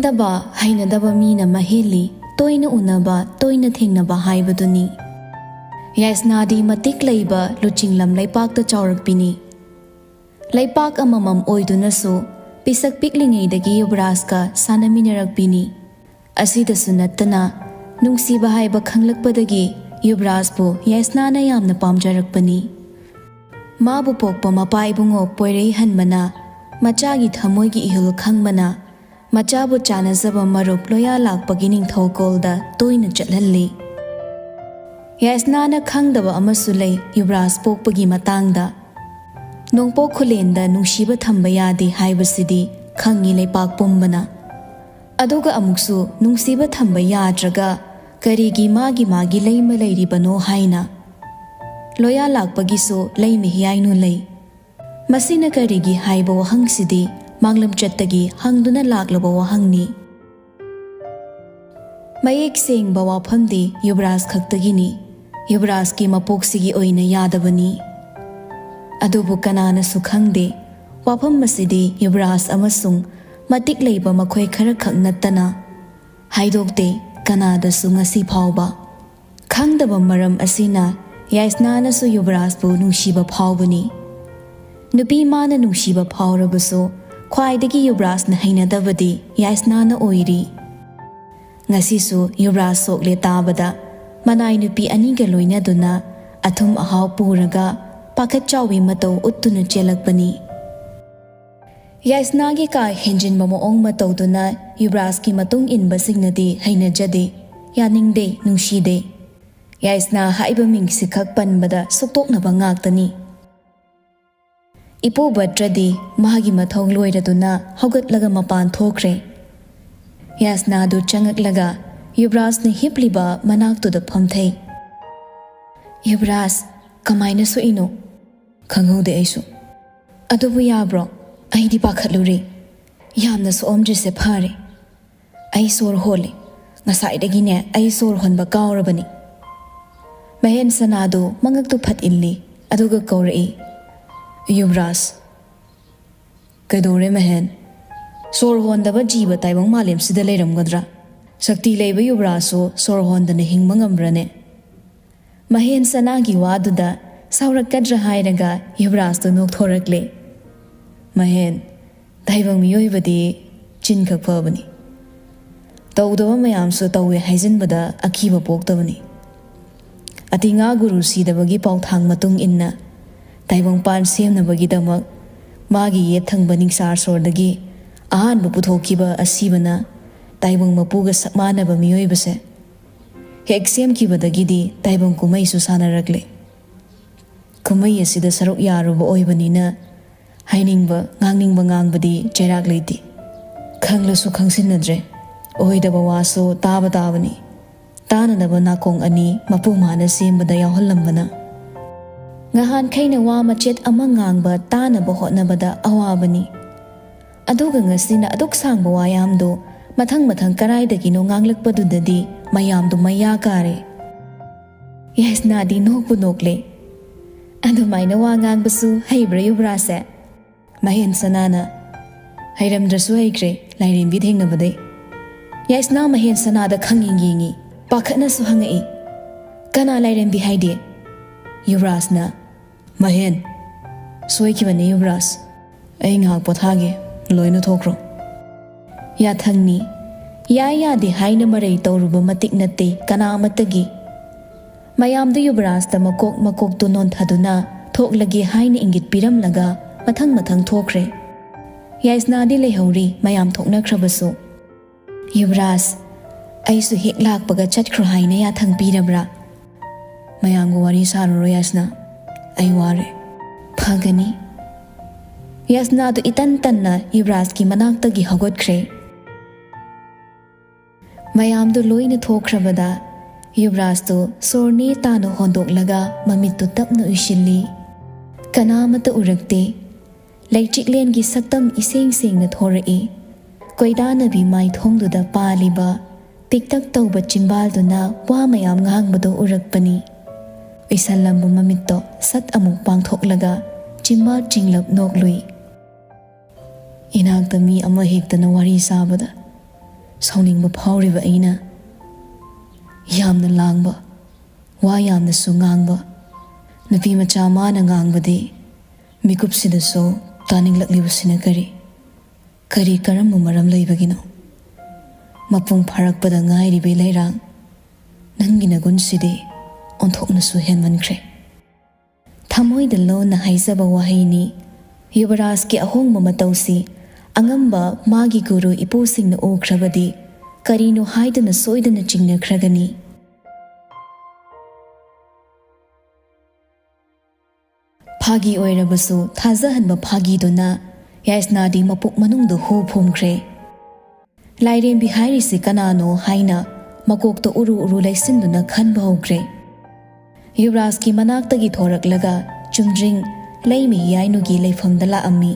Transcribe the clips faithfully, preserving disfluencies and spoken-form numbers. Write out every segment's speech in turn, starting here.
ꯍꯩꯅꯗꯕ ꯃꯤꯅ ꯃꯍꯦꯜꯂꯤ, ꯇꯣꯏꯅ ꯎꯅꯕ, ꯇꯣꯏꯅ ꯊꯦꯡꯅꯕ ꯍꯥꯏꯕꯗꯨꯅꯤ꯫ ꯌꯥꯏꯁꯅꯥꯗꯤ ꯃꯇꯤꯛ ꯂꯩꯕ ꯂꯨꯆꯤꯡꯂꯝ ꯂꯩꯄꯥꯛꯇ ꯆꯥꯎꯔꯛꯄꯤꯅꯤ꯫ ꯂꯩꯄꯥꯛ ꯑꯃꯃꯝ ꯑꯣꯏꯗꯨꯅꯁꯨ ꯄꯤꯁꯛ ꯄꯤꯛꯂꯤꯉꯩꯗꯒꯤ ꯌꯨꯕꯔꯥꯖꯀ ꯁꯥꯟꯅꯃꯤꯟꯅꯔꯛꯄꯤꯅꯤ꯫ ꯑꯁꯤꯗꯁꯨ ꯅꯠꯇꯅ, ꯅꯨꯡꯁꯤꯕ ꯍꯥꯏꯕ ꯈꯪꯂꯛꯄꯗꯒꯤ ꯌꯨꯕꯔꯥꯖꯄꯨ ꯌꯥꯏꯁꯅꯥꯅ ꯌꯥꯝꯅ ꯄꯥꯝꯖꯔꯛꯄꯅꯤ꯫ ꯃꯥꯕꯨ ꯄꯣꯛꯄ ꯃꯄꯥ ꯏꯕꯨꯡꯉꯣ ꯄꯣꯏꯔꯩꯍꯟꯕꯅ, ꯃꯆꯥꯒꯤ ꯊꯃꯣꯏꯒꯤ ꯏꯍꯨꯜ ꯈꯪꯕꯅ, ꯃꯆꯥꯕꯨ ꯆꯥꯟꯅꯖꯕ ꯃꯔꯨꯞ ꯂꯣꯌꯥ ꯂꯥꯛꯄꯒꯤ ꯅꯤꯡꯊꯧꯀꯣꯜꯗ ꯇꯣꯏꯅ ꯆꯠꯍꯜꯂꯤ꯫ ꯌꯥꯏꯁꯅꯥꯅ ꯈꯪꯗꯕ ꯑꯃꯁꯨ ꯂꯩ ꯌꯨꯕꯔꯥꯖ ꯄꯣꯛꯄꯒꯤ ꯃꯇꯥꯡꯗ꯫ ꯅꯣꯡꯄꯣꯛ ꯈꯨꯂꯦꯟꯗ ꯅꯨꯡꯁꯤꯕ ꯊꯝꯕ ꯌꯥꯗꯦ ꯍꯥꯏꯕꯁꯤꯗꯤ ꯈꯪꯉꯤ ꯂꯩꯄꯥꯛ ꯄꯨꯝꯕꯅ꯫ ꯑꯗꯨꯒ ꯑꯃꯨꯛꯁꯨ ꯅꯨꯡꯁꯤꯕ ꯊꯝꯕ ꯌꯥꯗ꯭ꯔꯒ ꯀꯔꯤꯒꯤ ꯃꯥꯒꯤ ꯃꯥꯒꯤ ꯂꯩꯃ ꯂꯩꯔꯤꯕꯅꯣ ꯍꯥꯏꯅ꯫ ꯂꯣꯌꯥ ꯂꯥꯛꯄꯒꯤꯁꯨ ꯂꯩꯃ ꯍꯤꯌꯥꯏꯅꯨ ꯂꯩ꯫ ꯃꯁꯤꯅ ꯀꯔꯤꯒꯤ ꯍꯥꯏꯕ ꯋꯥꯍꯪꯁꯤꯗꯤ ꯃꯥꯡꯂꯝꯆꯠꯇꯒꯤ ꯍꯪꯗꯨꯅ ꯂꯥꯛꯂꯕ ꯋꯥꯍꯪꯅꯤ꯫ ꯃꯌꯦꯛ ꯁꯦꯡꯕ ꯋꯥꯐꯝꯗꯤ ꯌꯨꯕꯔꯥꯖ ꯈꯛꯇꯒꯤꯅꯤ꯫ ꯌꯨꯕꯔꯥꯖꯀꯤ ꯃꯄꯣꯛꯁꯤꯒꯤ ꯑꯣꯏꯅ ꯌꯥꯗꯕꯅꯤ꯫ ꯑꯗꯨꯕꯨ ꯀꯅꯥꯅꯁꯨ ꯈꯪꯗꯦ, ꯋꯥꯐꯝ ꯑꯁꯤꯗꯤ ꯌꯨꯕꯔꯥꯖ ꯑꯃꯁꯨꯡ ꯃꯇꯤꯛ ꯂꯩꯕ ꯃꯈꯣꯏ ꯈꯔꯈꯛ ꯅꯠꯇꯅ ꯍꯥꯏꯗꯣꯛꯇꯦ ꯀꯅꯥꯗꯁꯨ ꯉꯁꯤ ꯐꯥꯎꯕ꯫ ꯈꯪꯗꯕ ꯃꯔꯝ ꯑꯁꯤꯅ ꯌꯥꯏꯁꯅꯥꯅꯁꯨ ꯌꯨꯕꯔꯥꯖꯄꯨ ꯅꯨꯡꯁꯤꯕ ꯐꯥꯎꯕꯅꯤ꯫ ꯅꯨꯄꯤ ꯃꯥꯅ ꯅꯨꯡꯁꯤꯕ ꯐꯥꯎꯔꯕꯁꯨ ꯈ꯭ꯋꯥꯏꯗꯒꯤ ꯌꯨꯕꯔꯥꯖꯅ ꯍꯩꯅꯗꯕꯗꯤ ꯌꯥꯏꯁꯅꯥꯅ ꯑꯣꯏꯔꯤ꯫ ꯉꯁꯤꯁꯨ ꯌꯨꯕꯔꯥꯖ ꯁꯣꯛꯂꯦ ꯇꯥꯕꯗ ꯃꯅꯥꯏ ꯅꯨꯄꯤ ꯑꯅꯤꯒ ꯂꯣꯏꯅꯗꯨꯅ ꯑꯊꯨꯝ ꯑꯍꯥꯎ ꯄꯨꯔꯒ ꯄꯥꯈꯠ ꯆꯥꯎꯕꯤ ꯃꯇꯧ ꯎꯠꯇꯨꯅ ꯆꯦꯜꯂꯛꯄꯅꯤ꯫ ꯌꯥꯏꯁꯅꯥꯒꯤ ꯀꯥ ꯍꯦꯟꯖꯤꯟꯕ ꯃꯑꯣꯡ ꯃꯇꯧꯗꯨꯅ ꯌꯨꯕꯔꯥꯖꯀꯤ ꯃꯇꯨꯡ ꯏꯟꯕꯁꯤꯡꯅꯗꯤ ꯍꯩꯅꯖꯗꯦ, ꯌꯥꯅꯤꯡꯗꯦ, ꯅꯨꯡꯁꯤꯗꯦ꯫ ꯌꯥꯏꯁꯅꯥ ꯍꯥꯏꯕ ꯃꯤꯡꯁꯤꯈꯛ ꯄꯟꯕꯗ ꯁꯨꯛꯇꯣꯛꯅꯕ ꯉꯥꯛꯇꯅꯤ꯫ ꯏꯄꯨ ꯕꯠꯇ꯭ꯔꯗꯤ ꯃꯥꯒꯤ ꯃꯊꯧ ꯂꯣꯏꯔꯗꯨꯅ ꯍꯧꯒꯠꯂꯒ ꯃꯄꯥꯟ ꯊꯣꯛꯈ꯭ꯔꯦ꯫ ꯌꯥꯏꯁꯅꯥꯗꯨ ꯆꯪꯉꯛꯂꯒ ꯌꯨꯕꯔꯥꯖꯅ ꯍꯤꯞꯂꯤꯕ ꯃꯅꯥꯛꯇꯨꯗ ꯐꯝꯊꯩ꯫ "ꯌꯨꯕꯔꯥꯖ, ꯀꯃꯥꯏꯅ ꯁꯣꯛꯏꯅꯣ?" "ꯈꯪꯍꯧꯗꯦ ꯑꯩꯁꯨ꯫ ꯑꯗꯨꯕꯨ ꯌꯥꯕ꯭ꯔꯣ? ꯑꯩꯗꯤ ꯄꯥꯈꯠꯂꯨꯔꯦ꯫ ꯌꯥꯝꯅ ꯁꯣꯛꯑꯝꯗ꯭ꯔꯤꯁꯦ ꯐꯔꯦ꯫ ꯑꯩ ꯁꯣꯔ ꯍꯣꯜꯂꯦ꯫ ꯉꯁꯥꯏꯗꯒꯤꯅꯦ ꯑꯩ ꯁꯣꯔ ꯍꯣꯟꯕ ꯀꯥꯎꯔꯕꯅꯤ꯫" ꯃꯍꯦꯟ ꯁꯅꯥꯗꯨ ꯃꯉꯛꯇꯨ ꯐꯠ ꯏꯜꯂꯤ, ꯑꯗꯨꯒ ꯀꯧꯔꯛꯏ, "ꯌꯨꯕꯔꯥꯖ!" "ꯀꯩꯗꯧꯔꯦ ꯃꯍꯦꯟ?" ꯁꯣꯔ ꯍꯣꯟꯗꯕ ꯖꯤꯕ ꯇꯥꯏꯕꯪ ꯃꯥꯂꯦꯝꯁꯤꯗ ꯂꯩꯔꯝꯒꯗ꯭ꯔꯥ? ꯁꯛꯇꯤ ꯂꯩꯕ ꯌꯨꯕ꯭ꯔꯥꯖꯁꯨ ꯁꯣꯔ ꯍꯣꯟꯗꯅ ꯍꯤꯡꯕ ꯉꯝꯕ꯭ꯔꯅꯦ? ꯃꯍꯦꯟ ꯁꯅꯥꯒꯤ ꯋꯥꯗꯨꯗ ꯁꯥꯎꯔꯛꯀꯗ꯭ꯔꯥ ꯍꯥꯏꯔꯒ ꯌꯨꯕ꯭ꯔꯥꯖꯇꯨ ꯅꯣꯛꯊꯣꯔꯛꯂꯦ꯫ "ꯃꯍꯦꯟ, ꯇꯥꯏꯕꯪ ꯃꯤꯑꯣꯏꯕꯗꯤ ꯆꯤꯟꯈꯛ ꯐꯕꯅꯤ꯫ ꯇꯧꯗꯕ ꯃꯌꯥꯝꯁꯨ ꯇꯧꯋꯦ ꯍꯥꯏꯖꯤꯟꯕꯗ ꯑꯀꯤꯕ ꯄꯣꯛꯇꯕꯅꯤ꯫ ꯑꯇꯤꯉꯥ ꯒꯨꯔꯨ ꯁꯤꯗꯕꯒꯤ ꯄꯥꯎꯊꯥꯡ ꯃꯇꯨꯡ ꯏꯟꯅ ꯇꯥꯏꯕꯪꯄꯥꯟ ꯁꯦꯝꯅꯕꯒꯤꯗꯃꯛ ꯃꯥꯒꯤ ꯌꯦꯠ ꯊꯪꯕ ꯅꯤꯡꯁꯥꯔ ꯁꯣꯔꯗꯒꯤ ꯑꯍꯥꯟꯕ ꯄꯨꯊꯣꯛꯈꯤꯕ ꯑꯁꯤꯕꯅ ꯇꯥꯏꯕꯪ ꯃꯄꯨꯒ ꯁꯛ ꯃꯥꯟꯅꯕ ꯃꯤꯑꯣꯏꯕꯁꯦ ꯍꯦꯛ ꯁꯦꯝꯈꯤꯕꯗꯒꯤꯗꯤ ꯇꯥꯏꯕꯪ ꯀꯨꯝꯍꯩꯁꯨ ꯁꯥꯟꯅꯔꯛꯂꯦ꯫ ꯀꯨꯝꯍꯩ ꯑꯁꯤꯗ ꯁꯔꯨꯛ ꯌꯥꯔꯨꯕ ꯑꯣꯏꯕꯅꯤꯅ ꯍꯥꯏꯅꯤꯡꯕ, ꯉꯥꯡꯅꯤꯡꯕ ꯉꯥꯡꯕꯗꯤ ꯆꯩꯔꯥꯛ ꯂꯩꯇꯦ꯫ ꯈꯪꯂꯁꯨ ꯈꯪꯁꯤꯟꯅꯗ꯭ꯔꯦ꯫ ꯑꯣꯏꯗꯕ ꯋꯥꯁꯨ ꯇꯥꯕ ꯇꯥꯕꯅꯤ꯫ ꯇꯥꯅꯅꯕ ꯅꯥꯀꯣꯡ ꯑꯅꯤ ꯃꯄꯨ ꯃꯥꯅ ꯁꯦꯝꯕꯗ ꯌꯥꯎꯍꯜꯂꯝꯕꯅ꯫ ꯉꯍꯥꯟꯈꯩꯅ ꯋꯥ ꯃꯆꯦꯠ ꯑꯃ ꯉꯥꯡꯕ ꯇꯥꯅꯕ ꯍꯣꯠꯅꯕꯗ ꯑꯋꯥꯕꯅꯤ꯫ ꯑꯗꯨꯒ ꯉꯁꯤꯅ ꯑꯗꯨꯛ ꯁꯥꯡꯕ ꯋꯥꯌꯥꯝꯗꯣ ꯃꯊꯪ ꯃꯊꯪ ꯀꯔꯥꯏꯗꯒꯤꯅꯣ ꯉꯥꯡꯂꯛꯄꯗꯨꯗꯗꯤ ꯃꯌꯥꯝꯗꯣ ꯃꯩꯌꯥ ꯀꯥꯔꯦ꯫ ꯌꯥꯏꯁꯅꯥꯗꯤ ꯅꯣꯛꯄꯨ ꯅꯣꯛꯂꯦ꯫ "ꯑꯗꯨꯃꯥꯏꯅ ꯋꯥ ꯉꯥꯡꯕꯁꯨ ꯍꯩꯕ꯭ꯔꯥ ꯌꯨꯕ꯭ꯔꯥꯖꯁꯦ?" ꯃꯍꯦꯟ ꯁꯅꯥꯅ, "ꯍꯩꯔꯝꯗ꯭ꯔꯁꯨ ꯍꯩꯈ꯭ꯔꯦ, ꯂꯥꯏꯔꯦꯝꯕꯤ ꯊꯦꯡꯅꯕꯗꯩ꯫" ꯌꯥꯏꯁꯅꯥ ꯃꯍꯦꯟ ꯁꯅꯥꯗ ꯈꯪꯌꯦꯡ ꯌꯦꯡꯉꯤ, ꯄꯥꯈꯠꯅꯁꯨ ꯍꯪꯉꯛꯏ, "ꯀꯅꯥ ꯂꯥꯏꯔꯦꯝꯕꯤ ꯍꯥꯏꯗꯤ?" ꯌꯨꯕ꯭ꯔꯥꯖꯅ, "ꯃꯍꯦꯟ, ꯁꯣꯏꯈꯤꯕꯅꯤ ꯌꯨꯕ꯭ꯔꯥꯖ꯫ ꯑꯩ ꯉꯥꯏꯍꯥꯛ ꯄꯣꯊꯥꯒꯦ, ꯂꯣꯏꯅ ꯊꯣꯛꯈ꯭ꯔꯣ꯫" ꯌꯥꯊꯪꯅꯤ꯫ ꯌꯥꯏ ꯌꯥꯗꯦ ꯍꯥꯏꯅ ꯃꯔꯩ ꯇꯧꯔꯨꯕ ꯃꯇꯤꯛ ꯅꯠꯇꯦ ꯀꯅꯥ ꯑꯃꯠꯇꯒꯤ꯫ ꯃꯌꯥꯝꯗꯨ ꯌꯨꯕꯔꯥꯖꯇ ꯃꯀꯣꯛ ꯃꯀꯣꯛꯇꯨ ꯅꯣꯟꯊꯗꯨꯅ ꯊꯣꯛꯂꯒꯦ ꯍꯥꯏꯅ ꯏꯪꯒꯤꯠ ꯄꯤꯔꯝꯂꯒ ꯃꯊꯪ ꯃꯊꯪ ꯊꯣꯛꯈ꯭ꯔꯦ꯫ ꯌꯥꯏꯁꯅꯥꯗꯤ ꯂꯩꯍꯧꯔꯤ, ꯃꯌꯥꯝ ꯊꯣꯛꯅꯈ꯭ꯔꯕꯁꯨ꯫ "ꯌꯨꯕꯔꯥꯖ, ꯑꯩꯁꯨ ꯍꯦꯛ ꯂꯥꯛꯄꯒ ꯆꯠꯈ꯭ꯔꯣ ꯍꯥꯏꯅ ꯌꯥꯊꯪ ꯄꯤꯔꯕ꯭ꯔꯥ?" "ꯃꯌꯥꯝꯒ ꯋꯥꯔꯤ ꯁꯥꯔꯨꯔꯣ ꯌꯥꯏꯁꯅꯥ, ꯑꯩ ꯋꯥꯔꯦ꯫" "ꯐꯒꯅꯤ꯫" ꯌꯥꯏꯁꯅꯥꯗꯨ ꯏꯇꯟ ꯇꯟꯅ ꯌꯨꯕꯔꯥꯖꯀꯤ ꯃꯅꯥꯛꯇꯒꯤ ꯍꯧꯒꯠꯈ꯭ꯔꯦ꯫ ꯃꯌꯥꯝꯗꯨ ꯂꯣꯏꯅ ꯊꯣꯛꯈ꯭ꯔꯕꯗ ꯌꯨꯕꯔꯥꯖꯇꯨ ꯁꯣꯔ ꯅꯦ ꯇꯥꯅ ꯍꯣꯟꯗꯣꯛꯂꯒ ꯃꯃꯤꯠꯇꯨ ꯇꯞꯅ ꯎꯏꯁꯤꯜꯂꯤ꯫ ꯀꯅꯥ ꯑꯃꯠꯇ ꯎꯔꯛꯇꯦ꯫ ꯂꯩꯆꯤꯛꯂꯦꯟꯒꯤ ꯁꯛꯇꯝ ꯏꯁꯦꯡ ꯁꯦꯡꯅ ꯊꯣꯔꯛꯏ꯫ ꯀꯣꯏꯗꯥꯅꯕꯤ ꯃꯥꯏꯊꯣꯡꯗꯨꯗ ꯄꯥꯜꯂꯤꯕ ꯄꯤꯛꯇꯛ ꯇꯧꯕ ꯆꯤꯝꯕꯥꯜꯗꯨꯅ ꯋꯥ ꯃꯌꯥꯝ ꯉꯥꯡꯕꯗꯨ ꯎꯔꯛꯄꯅꯤ꯫ ꯎꯏꯁꯜꯂꯝꯕ ꯃꯃꯤꯠꯇꯣ ꯁꯠ ꯑꯃꯨꯛ ꯄꯥꯡꯊꯣꯛꯂꯒ ꯆꯤꯝꯕꯥꯜ ꯆꯤꯡꯂꯞ ꯅꯣꯛꯂꯨꯏ꯫ ꯏꯅꯥꯛꯇ ꯃꯤ ꯑꯃ ꯍꯦꯛꯇꯅ ꯋꯥꯔꯤ ꯁꯥꯕꯗ ꯁꯥꯎꯅꯤꯡꯕ ꯐꯥꯎꯔꯤꯕ ꯑꯩꯅ ꯌꯥꯝꯅ ꯂꯥꯡꯕ, ꯋꯥ ꯌꯥꯝꯅꯁꯨ ꯉꯥꯡꯕ ꯅꯨꯄꯤ ꯃꯆꯥ ꯃꯥꯅ ꯉꯥꯡꯕꯗꯤ ꯃꯤꯀꯨꯞꯁꯤꯗꯁꯨ ꯇꯥꯅꯤꯡꯂꯛꯂꯤꯕꯁꯤꯅ ꯀꯔꯤ? ꯀꯔꯤ ꯀꯔꯝꯕ ꯃꯔꯝ ꯂꯩꯕꯒꯤꯅꯣ? ꯃꯄꯨꯡ ꯐꯥꯔꯛꯄꯗ ꯉꯥꯏꯔꯤꯕꯤ ꯂꯩꯔꯥꯡ, ꯅꯪꯒꯤ ꯅꯒꯨꯟꯁꯤꯗꯤ ꯑꯣꯟꯊꯣꯛꯅꯁꯨ ꯍꯦꯟꯃꯟꯈ꯭ꯔꯦ꯫ ꯊꯃꯣꯏꯗ ꯂꯣꯟꯅ ꯍꯥꯏꯖꯕ ꯋꯥꯍꯩꯅꯤ꯫ ꯌꯨꯕꯔꯥꯖꯀꯤ ꯑꯍꯣꯡꯕ ꯃꯇꯧꯁꯤ ꯑꯉꯝꯕ ꯃꯥꯒꯤ ꯒꯨꯔꯨ ꯏꯄꯨꯁꯤꯡꯅ ꯎꯈ꯭ꯔꯕꯗꯤ ꯀꯔꯤꯅꯣ ꯍꯥꯏꯗꯨꯅ ꯁꯣꯏꯗꯅ ꯆꯤꯡꯅꯈ꯭ꯔꯒꯅꯤ꯫ ꯐꯥꯒꯤ ꯑꯣꯏꯔꯕꯁꯨ ꯊꯥꯖꯍꯟꯕ ꯐꯥꯒꯤꯗꯨꯅ ꯌꯥꯏꯁꯅꯥꯗꯤ ꯃꯄꯨꯛ ꯃꯅꯨꯡꯗ ꯍꯨ ꯐꯨꯝꯈ꯭ꯔꯦ꯫ ꯂꯥꯏꯔꯦꯝꯕꯤ ꯍꯥꯏꯔꯤꯁꯤ ꯀꯅꯥꯅꯣ ꯍꯥꯏꯅ ꯃꯀꯣꯛꯇ ꯎꯔꯨ ꯎꯔꯨ ꯂꯩꯁꯤꯟꯗꯨꯅ ꯈꯟꯕ ꯍꯧꯈ꯭ꯔꯦ꯫ ꯌꯨꯕꯔꯥꯖꯀꯤ ꯃꯅꯥꯛꯇꯒꯤ ꯊꯣꯔꯛꯂꯒ ꯆꯨꯝꯗ꯭ꯔꯤꯡ ꯂꯩꯃ ꯍꯤꯌꯥꯏꯅꯨꯒꯤ ꯂꯩꯐꯝꯗ ꯂꯥꯛꯑꯝꯃꯤ꯫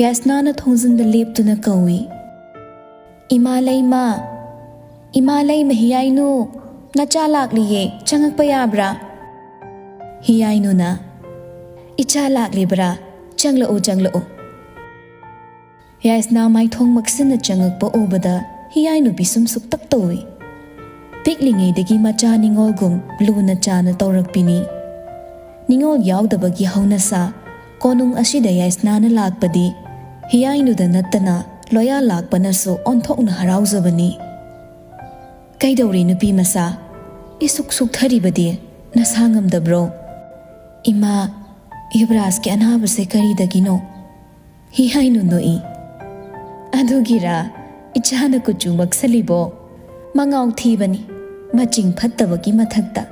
ꯌꯥꯏꯁꯅꯥꯅ ꯊꯣꯡꯖꯤꯟꯗ ꯂꯦꯞꯇꯨꯅ ꯀꯧꯏ, "ꯏꯃꯥ ꯂꯩꯃ, ꯏꯃꯥ ꯂꯩꯃ ꯍꯤꯌꯥꯏꯅꯨ, ꯅꯆꯥ ꯂꯥꯛꯂꯤꯌꯦ, ꯆꯪꯉꯛꯄ ꯌꯥꯕ꯭ꯔꯥ?" ꯍꯤꯌꯥꯏꯅꯨꯅ, "ꯏꯆꯥ ꯂꯥꯛꯂꯤꯕ꯭ꯔꯥ? ꯆꯪꯂꯛꯎ, ꯆꯪꯂꯛꯎ꯫" ꯌꯥꯏꯁꯅꯥ ꯃꯥꯏꯊꯣꯡ ꯃꯛꯁꯤꯟꯅ ꯆꯪꯉꯛꯄ ꯎꯕꯗ ꯍꯤꯌꯥꯏꯅꯨ ꯄꯤꯁꯨꯝ ꯁꯨꯛꯇꯛ ꯇꯧꯏ꯫ ꯄꯤꯛꯂꯤꯉꯩꯗꯒꯤ ꯃꯆꯥ ꯅꯤꯉꯣꯜꯒꯨꯝ ꯂꯨꯅ ꯆꯥꯅ ꯇꯧꯔꯛꯄꯤꯅꯤ꯫ ꯅꯤꯉꯣꯜ ꯌꯥꯎꯗꯕꯒꯤ ꯍꯧꯅꯁꯥ ꯀꯣꯅꯨꯡ ꯑꯁꯤꯗ ꯌꯥꯏꯁꯅꯥꯅ ꯂꯥꯛꯄꯗꯤ ꯍꯤꯌꯥꯏꯅꯨꯗ ꯅꯠꯇꯅ ꯂꯣꯌꯥ ꯂꯥꯛꯄꯅꯁꯨ ꯑꯣꯟꯊꯣꯛꯅ ꯍꯔꯥꯎꯖꯕꯅꯤ꯫ "ꯀꯩꯗꯧꯔꯦ ꯅꯨꯄꯤ ꯃꯆꯥ? ꯏꯁꯨꯛ ꯁꯨꯛꯊꯔꯤꯕꯗꯤ ꯅꯁꯥ ꯉꯝꯗꯕ꯭ꯔꯣ?" "ꯏꯃꯥ, ꯌꯨꯕꯔꯥꯖꯀꯤ ꯑꯅꯥꯕꯁꯦ ꯀꯔꯤꯗꯒꯤꯅꯣ?" ꯍꯤꯍꯥꯏꯅꯨ ꯅꯣꯛꯏ꯫ "ꯑꯗꯨꯒꯤꯔꯥ ꯏꯆꯥꯅ ꯀꯨꯆꯨ ꯃꯛꯁꯜꯂꯤꯕꯣ? ꯃꯉꯥꯎ ꯊꯤꯕꯅꯤ, ꯃꯆꯤꯡ ꯐꯠꯇꯕꯒꯤ ꯃꯊꯛꯇ꯫